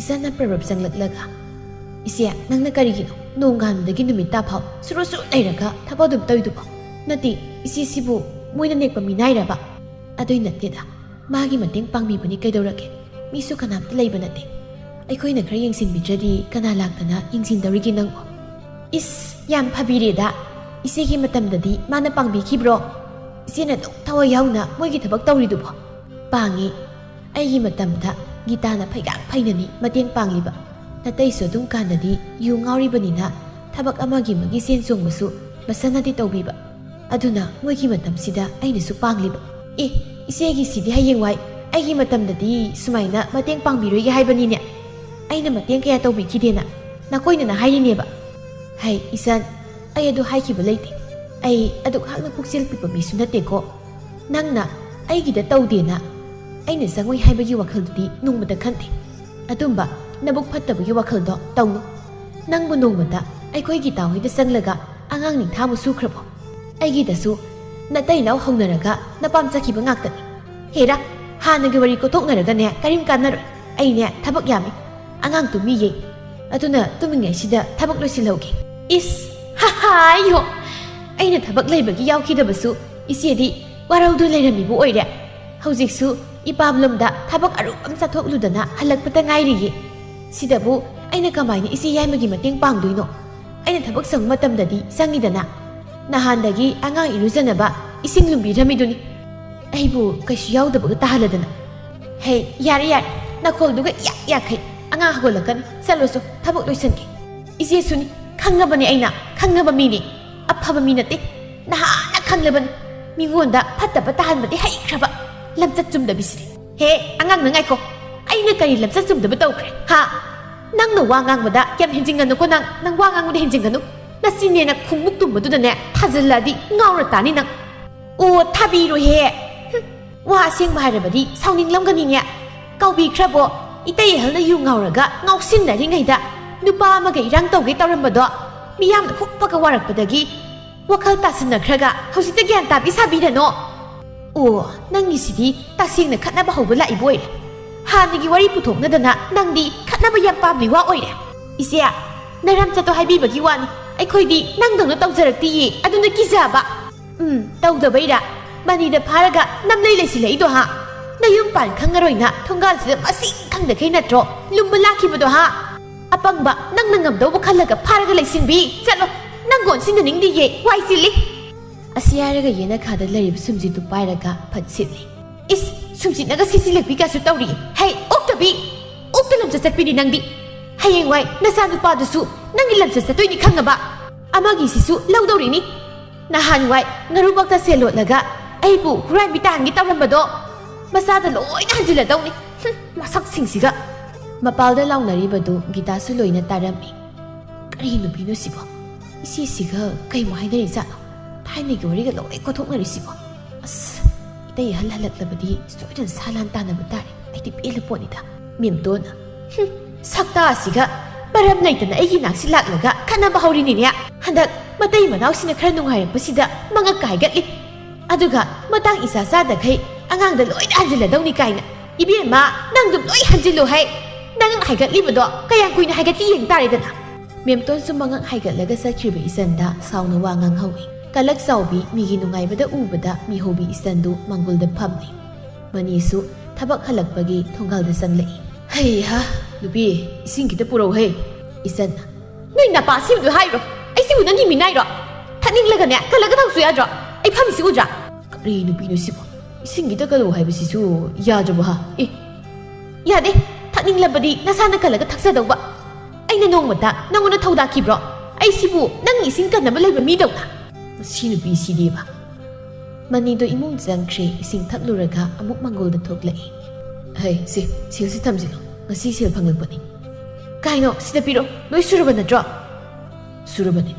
ꯏꯆꯟꯅ ꯄ꯭ꯔꯚꯞ ꯆꯪꯂꯛꯂꯒ, "ꯏꯆꯦ, ꯅꯪꯅ ꯀꯔꯤꯒꯤꯅꯣ ꯅꯣꯡꯉꯥꯟꯕꯗꯒꯤ ꯅꯨꯃꯤꯠ ꯇꯥꯐꯥꯎ ꯁꯨꯔꯨ ꯁꯨꯔꯨ ꯂꯩꯔꯒ ꯊꯕꯛ ꯑꯗꯨꯝ ꯇꯧꯔꯤꯗꯨꯕꯣ? ꯅꯠꯇꯦ, ꯏꯆꯦꯁꯤꯕꯨ ꯃꯣꯏꯅ ꯅꯦꯛꯄ ꯃꯤꯅꯥꯏꯔꯕ?" "ꯑꯗꯨꯏ ꯅꯠꯇꯦꯗ, ꯃꯥꯒꯤ ꯃꯇꯦꯡ ꯄꯥꯡꯕꯤꯕꯅꯤ ꯀꯩꯗꯧꯔꯒꯦ? ꯃꯤꯁꯨ ꯀꯅꯥꯝꯇ ꯂꯩꯕ ꯅꯠꯇꯦ꯫ ꯑꯩꯈꯣꯏꯅ ꯈꯔ ꯌꯦꯡꯁꯤꯟꯕꯤꯗ꯭ꯔꯗꯤ ꯀꯅꯥ ꯂꯥꯛꯇꯅ ꯌꯦꯡꯁꯤꯟꯗꯧꯔꯤꯒꯦ ꯅꯪꯕꯣ?" "ꯏꯁ, ꯌꯥꯝ ꯐꯕꯤꯔꯦꯗ꯫ ꯏꯆꯦꯒꯤ ꯃꯇꯝꯗꯗꯤ ꯃꯥꯅ ꯄꯥꯡꯕꯤꯈꯤꯕ꯭ꯔꯣ? ꯏꯆꯦꯅ ꯑꯗꯨꯛ ꯊꯋꯥꯏ ꯌꯥꯎꯅ ꯃꯣꯏꯒꯤ ꯊꯕꯛ ꯇꯧꯔꯤꯗꯨꯕꯣ?" "ꯄꯥꯡꯉꯤ꯫ ꯑꯩꯒꯤ ꯃꯇꯝꯗ ꯒꯤꯇꯥꯅ ꯐꯩꯒꯥꯛ ꯐꯩꯅꯅꯤ ꯃꯇꯦꯡ ꯄꯥꯡꯂꯤꯕ꯫ ꯅꯇꯩꯁꯨ ꯑꯗꯨꯝ ꯀꯥꯟꯗꯗꯤ ꯌꯨ ꯉꯥꯎꯔꯤꯕꯅꯤꯅ ꯊꯕꯛ ꯑꯃꯒꯤ ꯑꯃꯒꯤ ꯆꯦꯟ ꯆꯣꯡꯕꯁꯨ ꯃꯁꯥꯅꯗꯤ ꯇꯧꯕꯤꯕ꯫ ꯑꯗꯨꯅ ꯃꯣꯏꯒꯤ ꯃꯇꯝꯁꯤꯗ ꯑꯩꯅꯁꯨ ꯄꯥꯡꯂꯤꯕ꯫ ꯑꯦ, ꯏꯆꯦꯒꯤꯁꯤꯗꯤ ꯍꯌꯦꯡꯋꯥꯏ ꯑꯩꯒꯤ ꯃꯇꯝꯗꯗꯤ ꯁꯨꯃꯥꯏꯅ ꯃꯇꯦꯡ ꯄꯥꯡꯕꯤꯔꯣꯏꯒꯦ ꯍꯥꯏꯕꯅꯤꯅꯦ꯫ ꯑꯩꯅ ꯃꯇꯦꯡ ꯀꯌꯥ ꯇꯧꯕꯤꯈꯤꯗꯦꯅ ꯅꯀꯣꯏꯅꯅ ꯍꯥꯏꯔꯤꯅꯦꯕ꯫" "ꯍꯩ, ꯏꯆꯟ, ꯑꯩ ꯑꯗꯨ ꯍꯥꯏꯈꯤꯕ ꯂꯩꯇꯦ꯫ ꯑꯩ ꯑꯗꯨꯛ ꯍꯥꯛꯅ ꯄꯨꯛꯆꯦꯜ ꯄꯤꯛꯄ ꯃꯤꯁꯨ ꯅꯠꯇꯦꯀꯣ꯫ ꯅꯪꯅ ꯑꯩꯒꯤꯗ ꯇꯧꯗꯦꯅ ꯑꯩꯅ ꯆꯪꯉꯣꯏ ꯍꯥꯏꯕꯒꯤ ꯋꯥꯈꯜꯗꯨꯗꯤ ꯅꯣꯡꯃꯇ ꯈꯟꯗꯦ꯫ ꯑꯗꯨꯝꯕ ꯅꯕꯨꯛ ꯐꯠꯇꯕꯒꯤ ꯋꯥꯈꯜꯗꯣ ꯇꯧꯅꯨ꯫ ꯅꯪꯕꯨ ꯅꯣꯡꯃꯇ ꯑꯩꯈꯣꯏꯒꯤ ꯇꯥꯍꯣꯏꯗ ꯆꯪꯂꯒ ꯑꯉꯥꯡ ꯅꯤꯡꯊꯥꯃꯨꯛ ꯁꯨꯈ꯭ꯔꯕꯣ? ꯑꯩꯒꯤꯗꯁꯨ ꯅꯇꯩꯅꯥꯎ ꯍꯧꯅꯔꯒ ꯅꯄꯥꯝ ꯆꯠꯈꯤꯕ ꯉꯥꯛꯇꯅꯤ꯫ ꯍꯦꯔꯥ, ꯍꯥꯟꯅꯒꯤ ꯋꯥꯔꯤ ꯀꯣꯊꯣꯛꯅꯔꯒꯅꯦ ꯀꯔꯤꯝ ꯀꯥꯟꯅꯔꯣꯏ꯫ ꯑꯩꯅꯦ ꯊꯕꯛ ꯌꯥꯝꯃꯤ, ꯑꯉꯥꯡ ꯇꯨꯝꯃꯤꯌꯦ꯫ ꯑꯗꯨꯅ ꯇꯨꯝꯃꯤꯉꯩꯁꯤꯗ ꯊꯕꯛ ꯂꯣꯏꯁꯤꯜꯍꯧꯒꯦ꯫" "ꯏꯁ, ꯍꯥ ꯍꯥ, ꯑꯩꯌꯣ! ꯑꯩꯅ ꯊꯕꯛ ꯂꯩꯕꯒꯤ ꯌꯥꯎꯈꯤꯗꯕꯁꯨ ꯏꯆꯦꯗꯤ ꯋꯥꯔꯧꯗꯨꯅ ꯂꯩꯔꯝꯃꯤꯕ ꯑꯣꯏꯔꯦ꯫ ꯍꯧꯖꯤꯛꯁꯨ ꯏꯄꯥꯝꯂꯣꯝꯗ ꯊꯕꯛ ꯑꯔꯨꯕ ꯑꯃ ꯆꯠꯊꯣꯛꯂꯨꯗꯅ ꯍꯜꯂꯛꯄꯇ ꯉꯥꯏꯔꯤꯌꯦ꯫ ꯁꯤꯗꯕꯨ ꯑꯩꯅ ꯀꯃꯥꯏꯅ ꯏꯆꯦ ꯌꯥꯏꯃꯒꯤ ꯃꯇꯦꯡ ꯄꯥꯡꯗꯣꯏꯅꯣ? ꯑꯩꯅ ꯊꯕꯛ ꯁꯪꯕ ꯃꯇꯝꯗꯗꯤ ꯆꯪꯉꯤꯗꯅ꯫ ꯅꯍꯥꯟꯗꯒꯤ ꯑꯉꯥꯡ ꯏꯔꯨꯖꯅꯕ ꯏꯁꯤꯡ ꯂꯨꯝꯕꯤꯔꯝꯃꯤꯗꯨꯅꯤ꯫ ꯑꯩꯕꯨ ꯀꯩꯁꯨ ꯌꯥꯎꯗꯕꯒ ꯇꯥꯍꯜꯂꯗꯅ꯫" "ꯍꯦ, ꯌꯥꯔꯦ, ꯌꯥꯔꯦ꯫ ꯅꯈꯣꯜꯗꯨꯒ ꯏꯌꯥꯛ ꯌꯥꯛꯈꯩ꯫ ꯑꯉꯥꯡ ꯍꯧꯒꯠꯂꯛꯀꯅꯤ꯫ ꯆꯠꯂꯣꯁꯨ, ꯊꯕꯛ ꯂꯣꯏꯁꯟꯒꯦ꯫" "ꯏꯆꯦꯁꯨꯅꯤ꯫ ꯈꯪꯉꯕꯅꯦ ꯑꯩꯅ꯫ ꯈꯪꯉꯕ ꯃꯤꯅꯤ꯫ ꯑꯐꯕ ꯃꯤ ꯅꯠꯇꯦ꯫ ꯅꯍꯥꯟꯅ ꯈꯪꯂꯕꯅꯤ꯫ ꯃꯤꯉꯣꯟꯗ ꯐꯠꯇꯕ ꯇꯥꯍꯟꯕꯗꯤ ꯍꯩꯈ꯭ꯔꯕ꯫ ꯂꯝꯆꯠ ꯆꯨꯝꯗꯕꯤꯁꯤꯗꯤ꯫" "ꯍꯦ, ꯑꯉꯥꯡ ꯅꯪ ꯉꯥꯏꯈꯣ꯫ ꯑꯩꯅ ꯀꯔꯤ ꯂꯝꯆꯠ ꯆꯨꯝꯗꯕ ꯇꯧꯈ꯭ꯔꯦ, ꯍꯥ? ꯅꯪꯅ ꯋꯥ ꯉꯥꯡꯕꯗ ꯌꯥꯝ ꯍꯦꯟꯖꯤꯟꯒꯅꯨꯀꯣ ꯅꯪ꯫ ꯅꯪ ꯋꯥ ꯉꯥꯡꯕꯗ ꯍꯦꯟꯖꯤꯟꯒꯅꯨ꯫ ꯅꯆꯤꯟꯅꯦꯅ ꯈꯣꯡꯃꯨꯛ ꯇꯨꯝꯕꯗꯨꯗꯅꯦ ꯊꯥꯖꯤꯜꯂꯛꯑꯗꯤ ꯉꯥꯎꯔ ꯇꯥꯅꯤ ꯅꯪ꯫" "ꯑꯣ, ꯊꯥꯕꯤꯔꯣꯏꯍꯦ꯫ ꯍꯨꯝ, ꯋꯥ ꯑꯁꯦꯡꯕ ꯍꯥꯏꯔꯕꯗꯤ ꯁꯥꯎꯅꯤꯡꯂꯝꯒꯅꯤꯅꯦ꯫" ꯀꯥꯎꯕꯤꯈ꯭ꯔꯕꯣ? ꯏꯇꯩ ꯑꯍꯜꯅ ꯌꯨ ꯉꯥꯎꯔꯒ ꯉꯥꯎꯁꯤꯟꯅꯔꯤꯉꯩꯗ ꯅꯨꯄꯥ ꯑꯃꯒ ꯏꯔꯥꯡ ꯇꯧꯒꯦ ꯇꯧꯔꯝꯕꯗꯣ ꯃꯤꯌꯥꯝꯅ ꯍꯨꯞꯄꯒ ꯋꯥꯔꯛꯄꯗꯒꯤ ꯋꯥꯈꯜ ꯇꯥꯁꯤꯟꯅꯈ꯭ꯔꯒ ꯍꯧꯖꯤꯛꯇ ꯒ꯭ꯌꯥꯟ ꯇꯥꯕꯤ ꯁꯥꯕꯤꯔꯅꯣ꯫ ꯑꯣ, ꯅꯪꯒꯤꯁꯤꯗꯤ ꯇꯁꯦꯡꯅ ꯈꯠꯅꯕ ꯍꯧꯕ ꯂꯥꯛꯏꯕ ꯑꯣꯏꯔꯦ꯫ ꯍꯥꯟꯅꯒꯤ ꯋꯥꯔꯤ ꯄꯨꯊꯣꯛꯅꯗꯅ ꯅꯪꯗꯤ ꯈꯠꯅꯕ ꯌꯥꯝ ꯄꯥꯝꯂꯤ ꯋꯥ ꯑꯣꯏꯔꯦ꯫ ꯏꯆꯦ, ꯅꯔꯝꯆꯠꯇꯣ ꯍꯥꯏꯕꯤꯕꯒꯤ ꯋꯥꯅꯤ꯫ ꯑꯩꯈꯣꯏꯗꯤ ꯅꯪꯗꯧꯅ ꯇꯧꯖꯔꯛꯇꯤꯌꯦ, ꯑꯗꯨꯅ ꯀꯤꯖꯕ꯫ ꯎꯝ, ꯇꯧꯗꯕꯩꯔꯥ? ꯃꯅꯤꯗ ꯐꯥꯔꯒ ꯅꯝꯂꯩ ꯂꯩꯁꯤꯜꯂꯛꯏꯗꯣ ꯍꯥ? ꯅꯌꯨꯝ ꯄꯥꯟ ꯈꯪꯉꯔꯣꯏꯅ ꯊꯣꯡꯒꯥꯜꯁꯤꯗ ꯃꯁꯤꯡ ꯈꯪꯗꯈꯩ ꯅꯠꯇ꯭ꯔꯣ ꯂꯨꯝꯕ ꯂꯥꯛꯈꯤꯕꯗꯣ ꯍꯥ? ꯑꯄꯪꯕ, ꯅꯪꯅ ꯉꯝꯗꯧꯕ ꯈꯜꯂꯒ ꯐꯥꯔꯒ ꯂꯩꯁꯤꯟꯕꯤ꯫ ꯆꯠꯂꯣ, ꯅꯪ ꯀꯣꯟ ꯁꯤꯟꯅꯅꯤꯡꯗꯤꯌꯦ, ꯋꯥꯏ ꯆꯤꯜꯂꯤ꯫ ꯑꯁꯤ ꯍꯥꯏꯔꯒ ꯌꯦꯅꯈꯥꯗ ꯂꯩꯔꯤꯕ ꯁꯨꯝꯖꯤꯠꯇꯨ ꯄꯥꯏꯔꯒ ꯐꯠ ꯁꯤꯠꯂꯤ꯫ ꯏꯁ, ꯁꯨꯝꯖꯤꯠꯅꯒ ꯁꯤꯁꯤꯜꯂꯛꯄꯤ ꯀꯥꯁꯨ ꯇꯧꯔꯤ꯫ ꯍꯩ, ꯑꯣꯛꯇꯕꯤ! ꯑꯣꯛꯇ ꯂꯝꯆꯠ ꯆꯠꯄꯤꯅꯤ ꯅꯪꯗꯤ꯫ ꯍꯌꯦꯡꯋꯥꯏ ꯅꯆꯥꯅꯨꯄꯥꯗꯨꯁꯨ ꯅꯪꯒꯤ ꯂꯝꯆꯠ ꯆꯠꯇꯣꯏꯅꯤ ꯈꯪꯉꯕ? ꯑꯃꯒꯤꯁꯤꯁꯨ ꯂꯧꯗꯧꯔꯤꯅꯤ꯫ ꯅꯍꯥꯟꯋꯥꯏ ꯉꯥꯔꯨꯕꯛꯇ ꯁꯦꯜ ꯂꯣꯠꯂꯒ ꯑꯩꯕꯨ ꯍꯨꯔꯥꯟꯕꯤ ꯇꯥꯍꯟꯒꯦ ꯇꯧꯔꯝꯕꯗꯣ ꯃꯆꯥꯗ ꯂꯣꯏꯅ ꯍꯟꯖꯤꯜꯂꯗꯧꯅꯤ꯫ ꯍꯨꯝ, ꯃꯁꯛꯁꯤꯡꯁꯤꯒ꯫ ꯃꯄꯥꯜꯗ ꯂꯥꯎꯅꯔꯤꯕꯗꯨ ꯒꯤꯇꯥꯁꯨ ꯂꯣꯏꯅ ꯇꯥꯔꯝꯃꯤ꯫ ꯀꯔꯤ ꯅꯨꯄꯤꯅꯣ ꯁꯤꯕꯣ? ꯏꯆꯦꯁꯤꯒ ꯀꯩꯃꯨꯛ ꯍꯥꯏꯅꯔꯤꯖꯥꯠꯅꯣ? ꯊꯥꯏꯅꯒꯤ ꯋꯥꯔꯤꯒ ꯂꯣꯏ ꯀꯣꯊꯣꯛꯅꯔꯤꯁꯤꯕꯣ? ꯑꯁ, ꯏꯇꯩ ꯑꯍꯜ ꯍꯜꯂꯛꯂꯕꯗꯤ ꯁꯣꯏꯗꯅ ꯁꯥ ꯂꯥꯟ ꯇꯥꯟꯅꯕ ꯇꯥꯔꯦ꯫ ꯑꯩꯗꯤ ꯄꯦꯜꯂ ꯄꯣꯠꯅꯤꯗ꯫ ꯃꯦꯝꯇꯣꯟ, ꯍꯨꯝ, ꯁꯛꯇꯥ ꯑꯁꯤꯒ ꯃꯔꯝ ꯂꯩꯇꯅ ꯑꯩꯒꯤ ꯅꯥꯛꯁꯤ ꯂꯥꯛꯂꯒ ꯈꯠꯅꯕ ꯍꯧꯔꯤꯅꯤꯅꯦ꯫ ꯍꯟꯗꯛ ꯃꯇꯩ ꯃꯅꯥꯎꯁꯤꯅ ꯈꯔ ꯅꯨꯡꯉꯥꯏꯔꯛꯄꯁꯤꯗ ꯃꯉꯛ ꯀꯥꯏꯒꯠꯂꯤ꯫ ꯑꯗꯨꯒ ꯃꯇꯥꯡ ꯏꯆꯥ ꯆꯥꯗꯈꯩ ꯑꯉꯥꯡꯗ ꯂꯣꯏꯅ ꯍꯟꯖꯤꯜꯂꯗꯧꯅꯤ ꯀꯥꯏꯅ꯫ ꯏꯕꯦꯝꯃ, ꯅꯪꯗꯨꯝ ꯂꯣꯏ ꯍꯟꯖꯤꯜꯂꯨ ꯍꯩ꯫ ꯅꯉꯛ ꯍꯥꯏꯒꯠꯂꯤꯕꯗꯣ ꯀꯌꯥꯝ ꯀꯨꯏꯅ ꯍꯥꯏꯒꯠꯀꯦ ꯌꯦꯡ ꯇꯥꯔꯦꯗꯅ꯫ ꯃꯦꯝꯇꯣꯟꯁꯨ ꯃꯉꯛ ꯍꯥꯏꯒꯠꯂꯒ ꯆꯠꯈ꯭ꯔꯤꯕ ꯏꯆꯟꯗ ꯁꯥꯎꯅ ꯋꯥ ꯉꯥꯡꯍꯧꯏ꯫ ꯀꯂꯛ ꯆꯥꯎꯕꯤ ꯃꯤꯒꯤ ꯅꯨꯡꯉꯥꯏꯕꯗ ꯎꯕꯗ ꯃꯤꯍꯧꯕꯤ ꯏꯆꯟꯗꯨ ꯃꯥꯡꯒꯣꯜꯗ ꯐꯝꯂꯤ꯫ ꯃꯅꯤꯁꯨ ꯊꯕꯛ ꯍꯜꯂꯛꯄꯒꯤ ꯊꯣꯡꯒꯥꯜꯗ ꯆꯪꯂꯛꯏ꯫ "ꯍꯩꯍꯥ, ꯅꯨꯄꯤ, ꯏꯁꯤꯡ ꯈꯤꯇ ꯄꯨꯔꯛꯎ ꯍꯦ꯫" ꯏꯆꯟꯅ, "ꯅꯣꯏ ꯅꯄꯥ ꯁꯤꯕꯗꯨ ꯍꯥꯏꯔꯣ? ꯑꯩ ꯁꯤꯕꯨ ꯅꯪꯒꯤ ꯃꯤꯅꯥꯏꯔꯣ? ꯊꯛꯅꯤꯡꯂꯒꯅꯦ ꯀꯜꯂꯒ ꯊꯛꯁꯨ ꯌꯥꯗ꯭ꯔꯣ? ꯑꯩ ꯐꯝꯃꯤꯁꯤ ꯎꯗ꯭ꯔꯥ?" "ꯀꯔꯤ ꯅꯨꯄꯤꯅꯣ ꯁꯤꯕꯣ? ꯏꯁꯤꯡ ꯈꯤꯇ ꯀꯜꯂꯛꯎ ꯍꯥꯏꯕꯁꯤꯁꯨ ꯌꯥꯗ꯭ꯔꯕꯣ ꯍꯥ? ꯑꯦ, ꯌꯥꯗꯦ꯫ ꯊꯛꯅꯤꯡꯂꯕꯗꯤ ꯅꯁꯥꯅ ꯀꯜꯂꯒ ꯊꯛꯆꯗꯧꯕ꯫ ꯑꯩꯅ ꯅꯣꯡꯃꯇ ꯅꯪꯉꯣꯟꯗ ꯊꯧꯗꯥꯛꯈꯤꯕ꯭ꯔꯣ? ꯑꯩꯁꯤꯕꯨ ꯅꯪ ꯏꯁꯤꯡ ꯀꯟꯅꯕ ꯂꯩꯕ ꯃꯤꯗꯧꯅ?" ꯃꯁꯤ ꯅꯨꯄꯤꯁꯤꯗꯤꯕ꯫ ꯃꯅꯤꯗꯣ ꯏꯃꯨꯡ ꯆꯪꯈ꯭ꯔꯦ, ꯏꯁꯤꯡ ꯊꯛꯂꯨꯔꯒ ꯑꯃꯨꯛ ꯃꯥꯡꯒꯣꯜꯗ ꯊꯣꯛꯂꯛꯏ꯫ "ꯍꯩ, ꯁꯤ, ꯁꯦꯜꯁꯤ ꯊꯝꯖꯤꯜꯂꯨ꯫ ꯉꯁꯤ ꯁꯦꯜ ꯐꯪꯂꯛꯄꯅꯤ꯫" "ꯀꯥꯏꯅꯣ? ꯁꯤꯗ ꯄꯤꯔꯣ꯫ ꯂꯣꯏ ꯁꯨꯔꯕ ꯅꯠꯇ꯭ꯔꯣ?" "ꯁꯨꯔꯕꯅꯤ꯫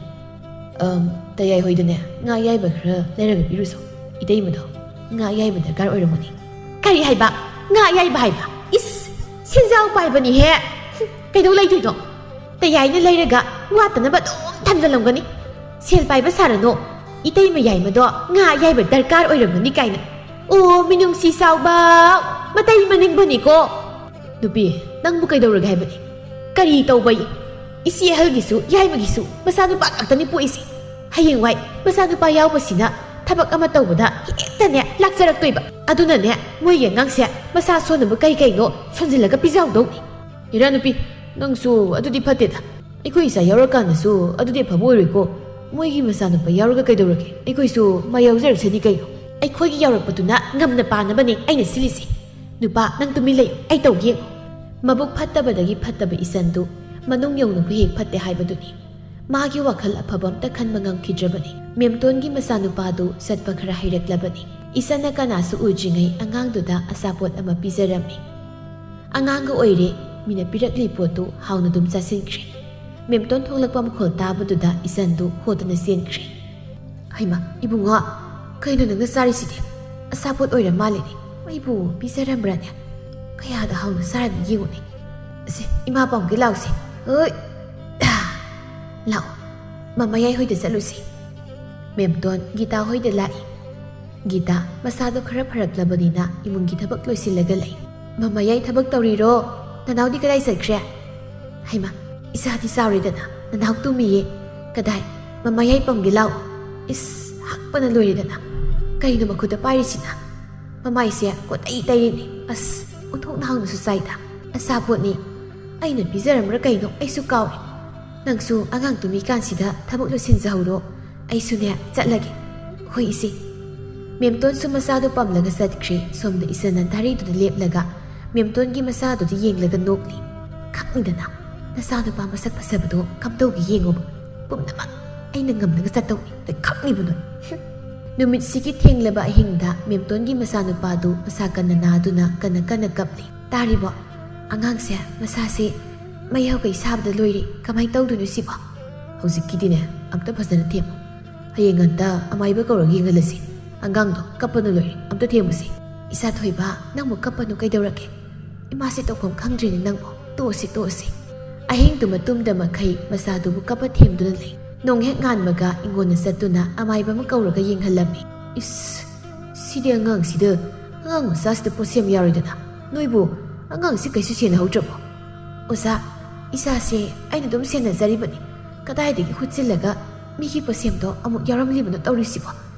ꯑꯝ, ꯇꯌꯥꯏ ꯍꯣꯏꯗꯅꯦ, ꯉꯥ ꯑꯌꯥꯏꯕ ꯈꯔ ꯂꯩꯔꯒ ꯄꯤꯔꯨꯁꯣ꯫ ꯏꯇꯩꯃꯗꯣ ꯉꯥ ꯑꯌꯥꯏꯕ ꯗꯔꯀꯥꯔ ꯑꯣꯏꯔꯝꯒꯅꯤ꯫" "ꯀꯔꯤ ꯍꯥꯏꯕ? ꯉꯥ ꯑꯌꯥꯏꯕ ꯍꯥꯏꯕ?" ꯏꯁ, ꯁꯦꯟꯖꯥꯎ ꯄꯥꯏꯕꯅꯤꯍꯦ꯫ ꯍꯨꯝ, ꯀꯩꯗꯧ ꯂꯩꯗꯣꯏꯅꯣ? ꯇꯌꯥꯏꯅ ꯂꯩꯔꯒ ꯋꯥꯠꯇꯅꯕ ꯑꯗꯨꯝ ꯊꯝꯖꯜꯂꯝꯒꯅꯤ꯫ ꯁꯦꯜ ꯄꯥꯏꯕ ꯁꯥꯔꯅꯨ꯫ ꯏꯇꯩ ꯃꯌꯥꯏꯃꯗꯣ ꯉꯥ ꯑꯌꯥꯏꯕ ꯗꯔꯀꯥꯔ ꯑꯣꯏꯔꯝꯒꯅꯤ ꯀꯥꯏꯅ꯫ ꯑꯣ, ꯃꯤꯅꯨꯡꯁꯤ ꯆꯥꯎꯕ, ꯃꯇꯩ ꯃꯅꯤꯡꯕꯅꯤꯀꯣ꯫ ꯅꯨꯄꯤ, ꯅꯪꯕꯨ ꯀꯩꯗꯧꯔꯒꯦ ꯍꯥꯏꯕꯅꯤ? ꯀꯔꯤ ꯇꯧꯕꯩ? ꯏꯆꯦ ꯑꯍꯜꯒꯤꯁꯨ ꯌꯥꯏꯃꯒꯤꯁꯨ ꯃꯆꯥꯅꯨꯄꯥ ꯉꯥꯛꯇꯅꯤ ꯄꯣꯛꯏꯁꯦ꯫ ꯍꯌꯦꯡꯋꯥꯏ ꯃꯆꯥꯅꯨꯄꯥ ꯌꯥꯎꯕꯁꯤꯅ ꯊꯕꯛ ꯑꯃ ꯇꯧꯕꯗ ꯍꯦꯛꯇꯅꯦ ꯂꯥꯛꯆꯔꯛꯇꯣꯏꯕ꯫ ꯑꯗꯨꯅꯅꯦ, ꯃꯣꯏꯒꯤ ꯑꯉꯥꯡꯁꯦ ꯃꯁꯥ ꯁꯣꯟꯅꯕ ꯀꯩ ꯀꯩꯅꯣ ꯁꯣꯟꯖꯤꯜꯂꯒ ꯄꯤꯖꯍꯧꯗꯧꯅꯤ꯫ ꯏꯔꯥ ꯅꯨꯄꯤ, ꯅꯪꯁꯨ ꯑꯗꯨꯗꯤ ꯐꯠꯇꯦꯗ꯫ ꯑꯩꯈꯣꯏ ꯏꯆꯥ ꯌꯥꯎꯔꯀꯥꯟꯗꯁꯨ ꯑꯗꯨꯗꯤ ꯑꯐꯕ ꯑꯣꯏꯔꯣꯏꯀꯣ꯫ ꯃꯣꯏꯒꯤ ꯃꯆꯥꯅꯨꯄꯥ ꯌꯥꯎꯔꯒ ꯀꯩꯗꯧꯔꯒꯦ? ꯑꯩꯈꯣꯏꯁꯨ ꯃꯥ ꯌꯥꯎꯖꯔꯁꯅꯤ ꯀꯩꯅꯣ꯫ ꯑꯩꯈꯣꯏꯒꯤ ꯌꯥꯎꯔꯛꯄꯗꯨꯅ ꯉꯝꯅ ꯄꯥꯅꯕꯅꯦ ꯑꯩꯅ ꯁꯤꯜꯂꯤꯁꯦ꯫ ꯅꯨꯄꯥ, ꯅꯪ ꯇꯨꯃꯤꯟ ꯂꯩꯌꯨ, ꯑꯩ ꯇꯧꯒꯦ ꯌꯦꯡꯉꯨ꯫ ꯃꯕꯨꯛ ꯐꯠꯇꯕꯗꯒꯤ ꯐꯠꯇꯕ ꯏꯆꯟꯗꯨ ꯃꯅꯨꯡ ꯌꯧꯅꯕꯨ ꯍꯦꯛ ꯐꯠꯇꯦ ꯍꯥꯏꯕꯗꯨꯅꯤ꯫ ꯃꯥꯒꯤ ꯋꯥꯈꯜ ꯑꯐꯕ ꯑꯝꯇ ꯈꯟꯕ ꯉꯝꯈꯤꯗ꯭ꯔꯕꯅꯤ꯫ ꯃꯦꯝꯇꯣꯟꯒꯤ ꯃꯆꯥꯅꯨꯄꯥꯗꯨ ꯆꯠꯄ ꯈꯔ ꯍꯩꯔꯛꯂꯕꯅꯤ꯫ ꯏꯆꯟꯅ ꯀꯅꯥꯁꯨ ꯎꯗ꯭ꯔꯤꯉꯩ ꯑꯉꯥꯡꯗꯨꯗ ꯑꯆꯥꯄꯣꯠ ꯑꯃ ꯄꯤꯖꯔꯝꯃꯤ꯫ ꯑꯉꯥꯡꯒ ꯑꯣꯏꯔꯦ, ꯃꯤꯅ ꯄꯤꯔꯛꯂꯤ ꯄꯣꯠꯇꯨ ꯍꯥꯎꯅ ꯑꯗꯨꯝ ꯆꯥꯁꯤꯟꯈ꯭ꯔꯦ꯫ ꯃꯦꯝꯇꯣꯟ ꯊꯣꯛꯂꯛꯄ ꯃꯈꯣꯜ ꯇꯥꯕꯗꯨꯗ ꯏꯆꯟꯗꯨ ꯍꯣꯗꯨꯅ ꯆꯦꯟꯈ꯭ꯔꯦ꯫ ꯍꯩꯃꯥ, ꯏꯕꯨꯡꯉꯣ, ꯀꯩꯅꯣ ꯅꯪꯅ ꯆꯥꯔꯤꯁꯤꯗꯤ? ꯑꯆꯥꯄꯣꯠ ꯑꯣꯏꯔ ꯃꯥꯜꯂꯦꯅꯦ꯫ ꯃꯩꯕꯨ ꯄꯤꯖꯔꯝꯕ꯭ꯔꯥꯅꯦ? ꯀꯌꯥꯗ ꯍꯥꯎꯅ ꯆꯥꯔꯝꯃꯤ ꯌꯦꯡꯉꯨꯅꯦ꯫ ꯑꯁꯤ, ꯏꯃꯥ ꯄꯥꯝꯒꯦ ꯂꯥꯎꯁꯦ꯫ ꯍꯣꯏ, ꯂꯥꯛꯑꯣ, ꯃꯃꯥꯌꯥꯏ ꯍꯣꯏꯗ ꯆꯠꯂꯨꯁꯤ꯫ ꯃꯦꯝꯇꯣꯟ ꯒꯤꯇꯥ ꯍꯣꯏꯗ ꯂꯥꯛꯏ꯫ ꯒꯤꯇꯥ ꯃꯁꯥꯗꯣ ꯈꯔ ꯐꯔꯛꯂꯕꯅꯤꯅ ꯏꯃꯨꯡꯒꯤ ꯊꯕꯛ ꯂꯣꯏꯁꯤꯜꯂꯒ ꯂꯩ꯫ "ꯃꯃꯥꯌꯥꯏ ꯊꯕꯛ ꯇꯧꯔꯤꯔꯣ? ꯅꯅꯥꯎꯗꯤ ꯀꯗꯥꯏ ꯆꯠꯈ꯭ꯔꯦ?" "ꯍꯩꯃꯥ, ꯏꯆꯥꯗꯤ ꯆꯥꯎꯔꯦꯗꯅ, ꯅꯅꯥꯎ ꯇꯨꯝꯃꯤꯌꯦ꯫ ꯀꯗꯥꯏ? ꯃꯃꯥꯌꯥꯏ ꯄꯝꯒꯦ ꯂꯥꯛꯑꯣ꯫" ꯏꯁ, ꯍꯥꯛꯄꯅ ꯂꯣꯏꯔꯦꯗꯅ꯫ ꯀꯩꯅꯣ ꯃꯈꯨꯠꯇ ꯄꯥꯏꯔꯤꯁꯤꯅ? ꯃꯃꯥꯏꯁꯦ ꯀꯣꯇꯩ ꯇꯩꯔꯤꯅꯤ꯫ ꯑꯁ, ꯎꯊꯣꯛꯅ ꯍꯥꯎꯅꯁꯨ ꯆꯥꯏꯗ꯫ ꯑꯆꯥꯄꯣꯠꯅꯤ꯫ ꯑꯩꯅ ꯄꯤꯖꯔꯝꯕ꯭ꯔꯥ ꯀꯩꯅꯣ? ꯑꯩꯁꯨ ꯀꯥꯎꯔꯦ꯫ ꯅꯪꯁꯨ ꯑꯉꯥꯡ ꯇꯨꯝꯃꯤꯀꯥꯟꯁꯤꯗ ꯊꯕꯛ ꯂꯣꯏꯁꯤꯟꯖꯍꯧꯔꯣ꯫ ꯑꯩꯁꯨꯅꯦ, ꯆꯠꯂꯒꯦ꯫ ꯍꯣꯏ, ꯏꯆꯦ꯫ ꯃꯦꯝꯇꯣꯟꯁꯨ ꯃꯆꯥꯗꯣ ꯄꯝꯂꯒ ꯆꯠꯈ꯭ꯔꯦ꯫ ꯁꯣꯝꯗ ꯏꯆꯟꯅ ꯗꯥꯔꯤꯗꯨꯗ ꯂꯦꯞꯂꯒ ꯃꯦꯝꯇꯣꯟꯒꯤ ꯃꯆꯥꯗꯨꯗ ꯌꯦꯡꯂꯒ ꯅꯣꯛꯂꯤ꯫ "ꯈꯪꯅꯤꯗꯅ, ꯅꯆꯥꯅꯨꯄꯥ ꯃꯁꯛ ꯐꯖꯕꯗꯣ ꯀꯝꯗꯧꯒꯦ ꯌꯦꯡꯉꯣꯕ꯫ ꯄꯨꯝꯅꯃꯛ ꯑꯩꯅ ꯉꯝꯅꯕ ꯆꯠꯇꯧꯅꯤ꯫ ꯈꯪꯅꯤꯕ ꯅꯣꯏ꯫" ꯍꯨꯝ꯫ ꯅꯨꯃꯤꯠꯁꯤꯒꯤ ꯊꯦꯡꯂꯕ ꯑꯍꯤꯡꯗ ꯃꯦꯝꯇꯣꯟꯒꯤ ꯃꯆꯥꯅꯨꯄꯥꯗꯨ ꯃꯁꯥ ꯀꯟꯅ ꯅꯥꯗꯨꯅ ꯀꯟꯅ ꯀꯟꯅ ꯀꯞꯂꯤ꯫ "ꯇꯥꯔꯤꯕꯣ? ꯑꯉꯥꯡꯁꯦ ꯃꯁꯥꯁꯦ ꯃꯌꯥꯎ ꯀꯩ ꯁꯥꯕꯗ ꯂꯣꯏꯔꯦ꯫ ꯀꯃꯥꯏ ꯇꯧꯗꯣꯏꯅꯣ ꯁꯤꯕꯣ?" "ꯍꯧꯖꯤꯛꯀꯤꯗꯤꯅꯦ, ꯑꯝꯇ ꯐꯖꯅ ꯊꯦꯝꯃꯨ꯫ ꯍꯌꯦꯡ ꯉꯟꯇ ꯑꯃꯥꯏꯕ ꯀꯧꯔꯒ ꯌꯦꯡꯍꯜꯂꯁꯤ꯫ ꯑꯉꯥꯡꯗꯣ ꯀꯞꯄꯅ ꯂꯣꯏꯔꯦ꯫ ꯑꯝꯇ ꯊꯦꯝꯃꯨꯁꯤ꯫" "ꯏꯆꯥ ꯊꯣꯏꯕ, ꯅꯪꯕꯨ ꯀꯞꯄꯅꯨ ꯀꯩꯗꯧꯔꯒꯦ? ꯏꯃꯥꯁꯦ ꯇꯧꯐꯝ ꯈꯪꯗ꯭ꯔꯦꯅꯦ ꯅꯪꯕꯨ꯫ ꯇꯣꯛꯑꯁꯤ, ꯇꯣꯛꯑꯁꯤ꯫ ꯑꯍꯤꯡꯗꯨꯃ ꯇꯨꯝꯗ ꯃꯈꯩ ꯃꯆꯥꯗꯨꯕꯨ ꯀꯞꯄ ꯊꯦꯝꯗꯨꯅ ꯂꯩ꯫ ꯅꯣꯡ ꯍꯦꯛ ꯉꯥꯟꯕꯒ ꯏꯪꯒꯣꯟꯗ ꯆꯠꯇꯨꯅ ꯑꯃꯥꯏꯕ ꯑꯃ ꯀꯧꯔꯒ ꯌꯦꯡꯍꯜꯂꯝꯃꯤ꯫ "ꯏꯁ, ꯁꯤꯗꯤ ꯑꯉꯥꯡꯁꯤꯗ, ꯑꯉꯥꯡ ꯃꯆꯥꯁꯤꯗ ꯄꯣꯠꯁꯦꯝ ꯌꯥꯎꯔꯤꯗꯅ꯫ ꯅꯣꯏꯕꯨ ꯑꯉꯥꯡꯁꯤ ꯀꯩꯁꯨ ꯁꯦꯟꯅꯍꯧꯗ꯭ꯔꯕꯣ?" "ꯑꯣꯖꯥ, ꯏꯆꯥꯁꯦ ꯑꯩꯅ ꯑꯗꯨꯝ ꯁꯦꯟꯅꯖꯔꯤꯕꯅꯤ꯫ ꯀꯗꯥꯏꯗꯒꯤ ꯍꯨꯠꯆꯤꯜꯂꯒ ꯃꯤꯒꯤ ꯄꯣꯠꯁꯦꯝꯗꯣ ꯑꯃꯨꯛ ꯌꯥꯎꯔꯝꯂꯤꯕꯅꯣ ꯇꯧꯔꯤꯁꯤꯕꯣ?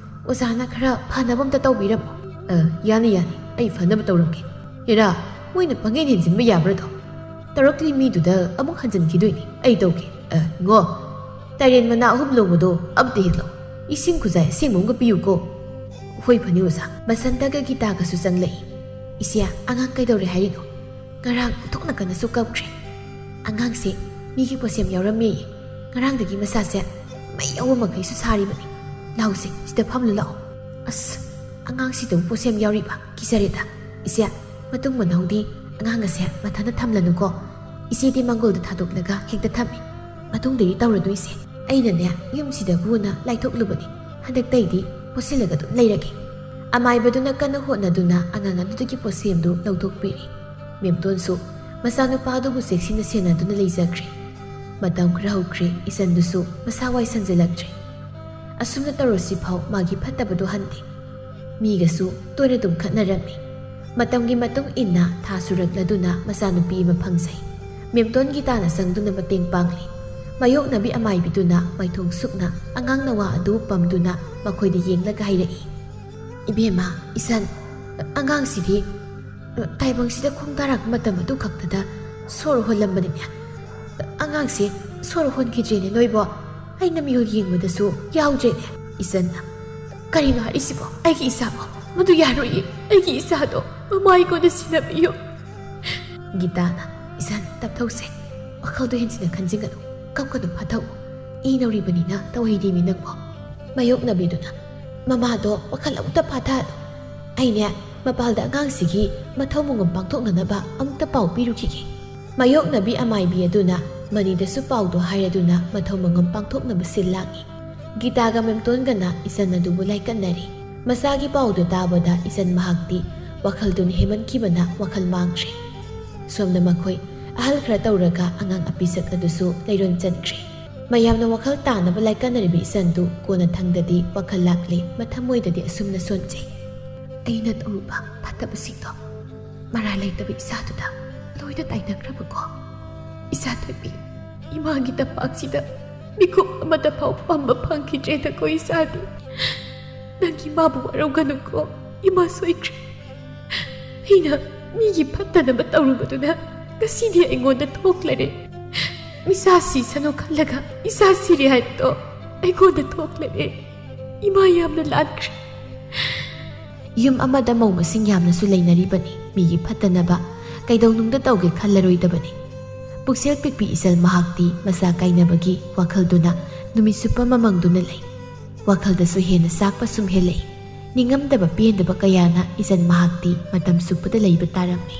ꯑꯣꯖꯥꯅ ꯈꯔ ꯐꯅꯕ ꯑꯝꯇ ꯇꯧꯕꯤꯔꯝꯃꯣ꯫" "ꯑ, ꯌꯥꯅꯤ, ꯌꯥꯅꯤ, ꯑꯩ ꯐꯅꯕ ꯇꯧꯔꯝꯒꯦ꯫ ꯍꯦꯔꯥ, ꯃꯣꯏꯅ ꯄꯪꯍꯦꯟ ꯍꯦꯟꯖꯤꯟꯕ ꯌꯥꯕ꯭ꯔꯥꯗꯣ? ꯇꯧꯔꯛꯂꯤ ꯃꯤꯗꯨꯗ ꯑꯃꯨꯛ ꯍꯟꯖꯤꯟꯈꯤꯗꯣꯏꯅꯤ꯫ ꯑꯩ ꯇꯧꯒꯦ꯫ ꯑ, ꯏꯉꯣ, ꯇꯥꯏꯔꯦꯟ ꯃꯅꯥ ꯑꯍꯨꯝ ꯂꯣꯡꯕꯗꯣ ꯑꯝꯇ ꯍꯦꯛꯂꯛꯑꯣ꯫ ꯏꯁꯤꯡ ꯈꯨꯖꯥꯏ ꯑꯁꯦꯡꯕ ꯑꯃꯒ ꯄꯤꯌꯨꯀꯣ꯫" "ꯍꯣꯏ, ꯐꯅꯤ ꯑꯣꯖꯥ꯫" ꯕꯁꯟꯇꯒ ꯒꯤꯇꯥꯒꯁꯨ ꯆꯪꯂꯛꯏ꯫ "ꯏꯆꯦ, ꯑꯉꯥꯡ ꯀꯩꯗꯧꯔꯦ ꯍꯥꯏꯔꯤꯅꯣ? ꯉꯔꯥꯡ ꯑꯣꯟꯊꯣꯛꯅ ꯀꯟꯅꯁꯨ ꯀꯞꯈ꯭ꯔꯦ꯫ ꯑꯉꯥꯡꯁꯦ ꯃꯤꯒꯤ ꯄꯣꯠꯁꯦꯝ ꯌꯥꯎꯔꯝꯃꯦꯌꯦ꯫ ꯉꯔꯥꯡꯗꯒꯤ ꯃꯁꯥꯁꯦ ꯃꯩ ꯌꯥꯎꯕ ꯃꯈꯩꯁꯨ ꯁꯥꯔꯤꯕꯅꯤ꯫ ꯂꯥꯎꯁꯦ, ꯁꯤꯗ ꯐꯝꯂꯨ ꯂꯥꯛꯑꯣ꯫" "ꯑꯁ, ꯑꯉꯥꯡꯁꯤꯗꯕꯨ ꯄꯣꯠꯁꯦꯝ ꯌꯥꯎꯔꯤꯕ? ꯀꯤꯖꯔꯦꯗ꯫ ꯏꯆꯦ, ꯃꯇꯨꯡ ꯃꯅꯥꯎꯗꯤ ꯑꯉꯥꯡ ꯑꯁꯦ ꯃꯊꯟꯇ ꯊꯝꯂꯅꯨꯀꯣ꯫ ꯏꯆꯦꯗꯤ ꯃꯪꯒꯣꯜꯗ ꯊꯥꯗꯣꯛꯂꯒ ꯍꯦꯛꯇ ꯊꯝꯃꯤ꯫ ꯃꯇꯨꯡꯗꯒꯤ ꯇꯧꯔꯅꯨ ꯏꯆꯦ꯫ ꯑꯩꯅꯅꯦ, ꯌꯨꯝꯁꯤꯗꯕꯨꯅ ꯂꯥꯏꯊꯣꯛꯂꯨꯕꯅꯤ꯫ ꯍꯟꯗꯛꯇꯩꯗꯤ ꯄꯣꯠꯁꯤꯜꯂꯒ ꯑꯗꯨꯝ ꯂꯩꯔꯒꯦ꯫" ꯑꯃꯥꯏꯕꯗꯨꯅ ꯀꯟꯅ ꯍꯣꯠꯅꯗꯨꯅ ꯑꯉꯥꯡ ꯑꯗꯨꯗꯒꯤ ꯄꯣꯠꯁꯦꯝꯗꯨ ꯂꯧꯊꯣꯛꯄꯤꯔꯤ꯫ ꯃꯦꯝꯇꯣꯟꯁꯨ ꯃꯆꯥꯅꯨꯄꯥꯗꯨꯕꯨ ꯆꯦꯛꯁꯤꯟꯅ ꯁꯦꯟꯅꯗꯨꯅ ꯂꯩꯖꯈ꯭ꯔꯦ꯫ ꯃꯇꯝ ꯈꯔ ꯍꯧꯈ꯭ꯔꯦ, ꯏꯆꯟꯗꯨꯁꯨ ꯃꯁꯥ ꯋꯥꯏ ꯁꯪꯖꯜꯂꯛꯇ꯭ꯔꯦ꯫ ꯑꯁꯨꯝꯅ ꯇꯧꯔꯁꯤꯐꯥꯎ ꯃꯥꯒꯤ ꯐꯠꯇꯕꯗꯨ ꯍꯟꯗꯦ꯫ ꯃꯤꯒꯁꯨ ꯇꯣꯏꯅ ꯑꯗꯨꯝ ꯈꯠꯅꯔꯝꯃꯤ꯫ ꯃꯇꯝꯒꯤ ꯃꯇꯨꯡ ꯏꯟꯅ ꯊꯥ ꯁꯨꯔꯛꯂꯗꯨꯅ ꯃꯆꯥꯅꯨꯄꯤ ꯑꯃ ꯐꯪꯖꯩ꯫ ꯃꯦꯝꯇꯣꯟ ꯒꯤꯇꯥꯅ ꯆꯪꯗꯨꯅ ꯃꯇꯦꯡ ꯄꯥꯡꯂꯤ꯫ ꯃꯥꯌꯣꯛꯅꯕꯤ ꯑꯃꯥꯏꯕꯤꯗꯨꯅ ꯃꯥꯏꯊꯣꯡ ꯁꯨꯛꯅ ꯑꯉꯥꯡ ꯅꯋꯥ ꯑꯗꯨ ꯄꯝꯗꯨꯅ ꯃꯈꯣꯏꯗ ꯌꯦꯡꯂꯒ ꯍꯥꯏꯔꯛꯏ, "ꯏꯕꯦꯝꯃ, ꯏꯆꯟ, ꯑꯉꯥꯡꯁꯤꯗꯤ ꯇꯥꯏꯕꯪꯁꯤꯗ ꯈꯣꯡ ꯇꯥꯔꯛꯄ ꯃꯇꯝ ꯑꯗꯨ ꯈꯛꯇꯗ ꯁꯣꯔ ꯍꯣꯜꯂꯝꯕꯅꯤꯅꯦ꯫ ꯑꯉꯥꯡꯁꯦ ꯁꯣꯔ ꯍꯣꯟꯈꯤꯗ꯭ꯔꯦꯅꯦ ꯅꯣꯏꯕꯣ꯫ ꯑꯩꯅ ꯃꯤꯍꯨꯜ ꯌꯦꯡꯕꯗꯁꯨ ꯌꯥꯎꯗ꯭ꯔꯦꯅꯦ꯫" ꯏꯆꯟꯅ, "ꯀꯔꯤꯅꯣ ꯍꯥꯏꯔꯤꯁꯤꯕꯣ? ꯑꯩꯒꯤ ꯏꯆꯥꯕꯣ? ꯃꯗꯨ ꯌꯥꯔꯣꯏꯌꯦ꯫ ꯑꯩꯒꯤ ꯏꯆꯥꯗꯣ ꯃꯃꯥ ꯑꯩꯉꯣꯟꯗ ꯁꯤꯟꯅꯕꯤꯌꯨ꯫" ꯒꯤꯇꯥꯅ, "ꯏꯆꯟ, ꯇꯞꯊꯧꯁꯦ꯫ ꯋꯥꯈꯜꯗꯣ ꯍꯦꯟꯖꯤꯟꯅ ꯈꯟꯖꯤꯟꯒꯅꯨ꯫ ꯀꯞꯀꯅꯨ, ꯐꯥꯊꯧ꯫ ꯏ ꯅꯧꯔꯤꯕꯅꯤꯅ ꯇꯧꯍꯩꯗꯦꯃꯤ ꯅꯪꯕꯣ꯫" ꯃꯥꯌꯣꯛꯅꯕꯤꯗꯨꯅ, "ꯃꯃꯥꯗꯣ ꯋꯥꯈꯜ ꯑꯃꯨꯛꯇ ꯐꯥꯊꯍꯜꯂꯨ꯫ ꯑꯩꯅꯦ, ꯃꯄꯥꯜꯗ ꯑꯉꯥꯡꯁꯤꯒꯤ ꯃꯊꯧ ꯃꯉꯝ ꯄꯥꯡꯊꯣꯛꯅꯅꯕ ꯑꯃꯨꯛꯇ ꯄꯥꯎ ꯄꯤꯔꯨꯈꯤꯒꯦ꯫" ꯃꯥꯌꯣꯛꯅꯕꯤ ꯑꯃꯥꯏꯕꯤ ꯑꯗꯨꯅ ꯃꯅꯤꯗꯁꯨ ꯄꯥꯎꯗꯣ ꯍꯥꯏꯔꯗꯨꯅ ꯃꯊꯧ ꯃꯉꯝ ꯄꯥꯡꯊꯣꯛꯅꯕ ꯁꯤꯜ ꯂꯥꯡꯏ꯫ ꯒꯤꯇꯥꯒ ꯃꯦꯝꯇꯣꯟꯒꯅ ꯏꯆꯟ ꯑꯗꯨꯕꯨ ꯂꯥꯏꯀꯠꯅꯔꯤ꯫ ꯃꯆꯥꯒꯤ ꯄꯥꯎꯗꯨ ꯇꯥꯕꯗ ꯏꯆꯟ ꯃꯍꯥꯛꯇꯤ ꯋꯥꯈꯜꯗꯨꯅ ꯍꯦꯟꯃꯟꯈꯤꯕꯅ ꯋꯥꯈꯜ ꯃꯥꯡꯈ꯭ꯔꯦ꯫ ꯁꯣꯝꯗ ꯃꯈꯣꯏ ꯑꯍꯜ ꯈꯔ ꯇꯧꯔꯒ ꯑꯉꯥꯡ ꯑꯄꯤꯁꯛ ꯑꯗꯨꯁꯨ ꯂꯩꯔꯣꯟ ꯆꯟꯈ꯭ꯔꯦ꯫ ꯃꯌꯥꯝꯅ ꯋꯥꯈꯜ ꯇꯥꯅꯕ ꯂꯥꯏꯀꯠꯅꯔꯤꯕ ꯏꯆꯟꯗꯨ ꯀꯣꯟꯅ ꯊꯪꯗꯗꯤ ꯋꯥꯈꯜ ꯂꯥꯛꯂꯦ, ꯃꯊꯃꯣꯏꯗꯗꯤ ꯑꯁꯨꯝꯅ ꯁꯣꯟꯖꯩ꯫ ꯑꯩꯅ ꯇꯧꯔꯨꯕ ꯐꯠꯇꯕꯁꯤꯡꯗꯣ ꯃꯔꯥꯜ ꯂꯩꯇꯕ ꯏꯆꯥꯗꯨꯗ ꯂꯣꯏꯅ ꯇꯥꯏꯅꯈ꯭ꯔꯕꯀꯣ꯫ ꯏꯆꯥ ꯊꯣꯏꯕꯤ, ꯏꯃꯥꯒꯤ ꯇꯝꯄꯥꯛꯁꯤꯗ ꯃꯤꯀꯨꯞ ꯑꯃꯗ ꯐꯥꯎ ꯄꯝꯕ ꯐꯪꯈꯤꯗ꯭ꯔꯦꯗꯀꯣ ꯏꯆꯥꯗꯤ꯫ ꯅꯪꯒꯤ ꯏꯃꯥꯕꯨ ꯋꯥꯔꯧꯒꯅꯨꯀꯣ, ꯏꯃꯥ ꯁꯣꯏꯈ꯭ꯔꯦ꯫ ꯑꯩꯅ ꯃꯤꯒꯤ ꯐꯠꯇꯅꯕ ꯇꯧꯔꯨꯕꯗꯨꯅ ꯉꯁꯤꯗꯤ ꯑꯩꯉꯣꯟꯗ ꯊꯣꯛꯂꯔꯦ꯫ ꯃꯤꯆꯥ ꯁꯤꯁꯅꯨ ꯈꯜꯂꯒ ꯏꯆꯥ ꯁꯤꯔꯦ ꯍꯥꯏꯕꯗꯣ ꯑꯩꯉꯣꯟꯗ ꯊꯣꯛꯂꯔꯦ꯫ ꯏꯃꯥ ꯌꯥꯝꯅ ꯂꯥꯟꯈ꯭ꯔꯦ꯫ ꯌꯨꯝ ꯑꯃꯗ ꯃꯧ ꯃꯁꯤꯡ ꯌꯥꯝꯅꯁꯨ ꯂꯩꯅꯔꯤꯕꯅꯤ꯫ ꯃꯤꯒꯤ ꯐꯠꯇꯅꯕ ꯀꯩꯗꯧꯅꯨꯡꯗ ꯇꯧꯒꯦ ꯈꯜꯂꯔꯣꯏꯗꯕꯅꯤ꯫ ꯄꯨꯛꯆꯦꯜ ꯄꯤꯛꯄꯤ ꯏꯆꯜ ꯃꯍꯥꯛꯇꯤ ꯃꯆꯥ ꯀꯥꯏꯅꯕꯒꯤ ꯋꯥꯈꯜꯗꯨꯅ ꯅꯨꯃꯤꯠ ꯆꯨꯞꯄ ꯃꯃꯪꯗꯨꯅ ꯂꯩ꯫ ꯋꯥꯈꯜꯗꯁꯨ ꯍꯦꯟꯅ ꯆꯥꯛꯄ ꯁꯨꯝ ꯍꯦꯜꯂꯛꯏ꯫ ꯅꯤꯡꯉꯝꯗꯕ ꯄꯦꯟꯗꯕ ꯀꯌꯥꯅ ꯏꯆꯟ ꯃꯍꯥꯛꯇꯤ ꯃꯇꯝ ꯆꯨꯞꯄꯗ ꯂꯩꯕ ꯇꯥꯔꯝꯃꯤ꯫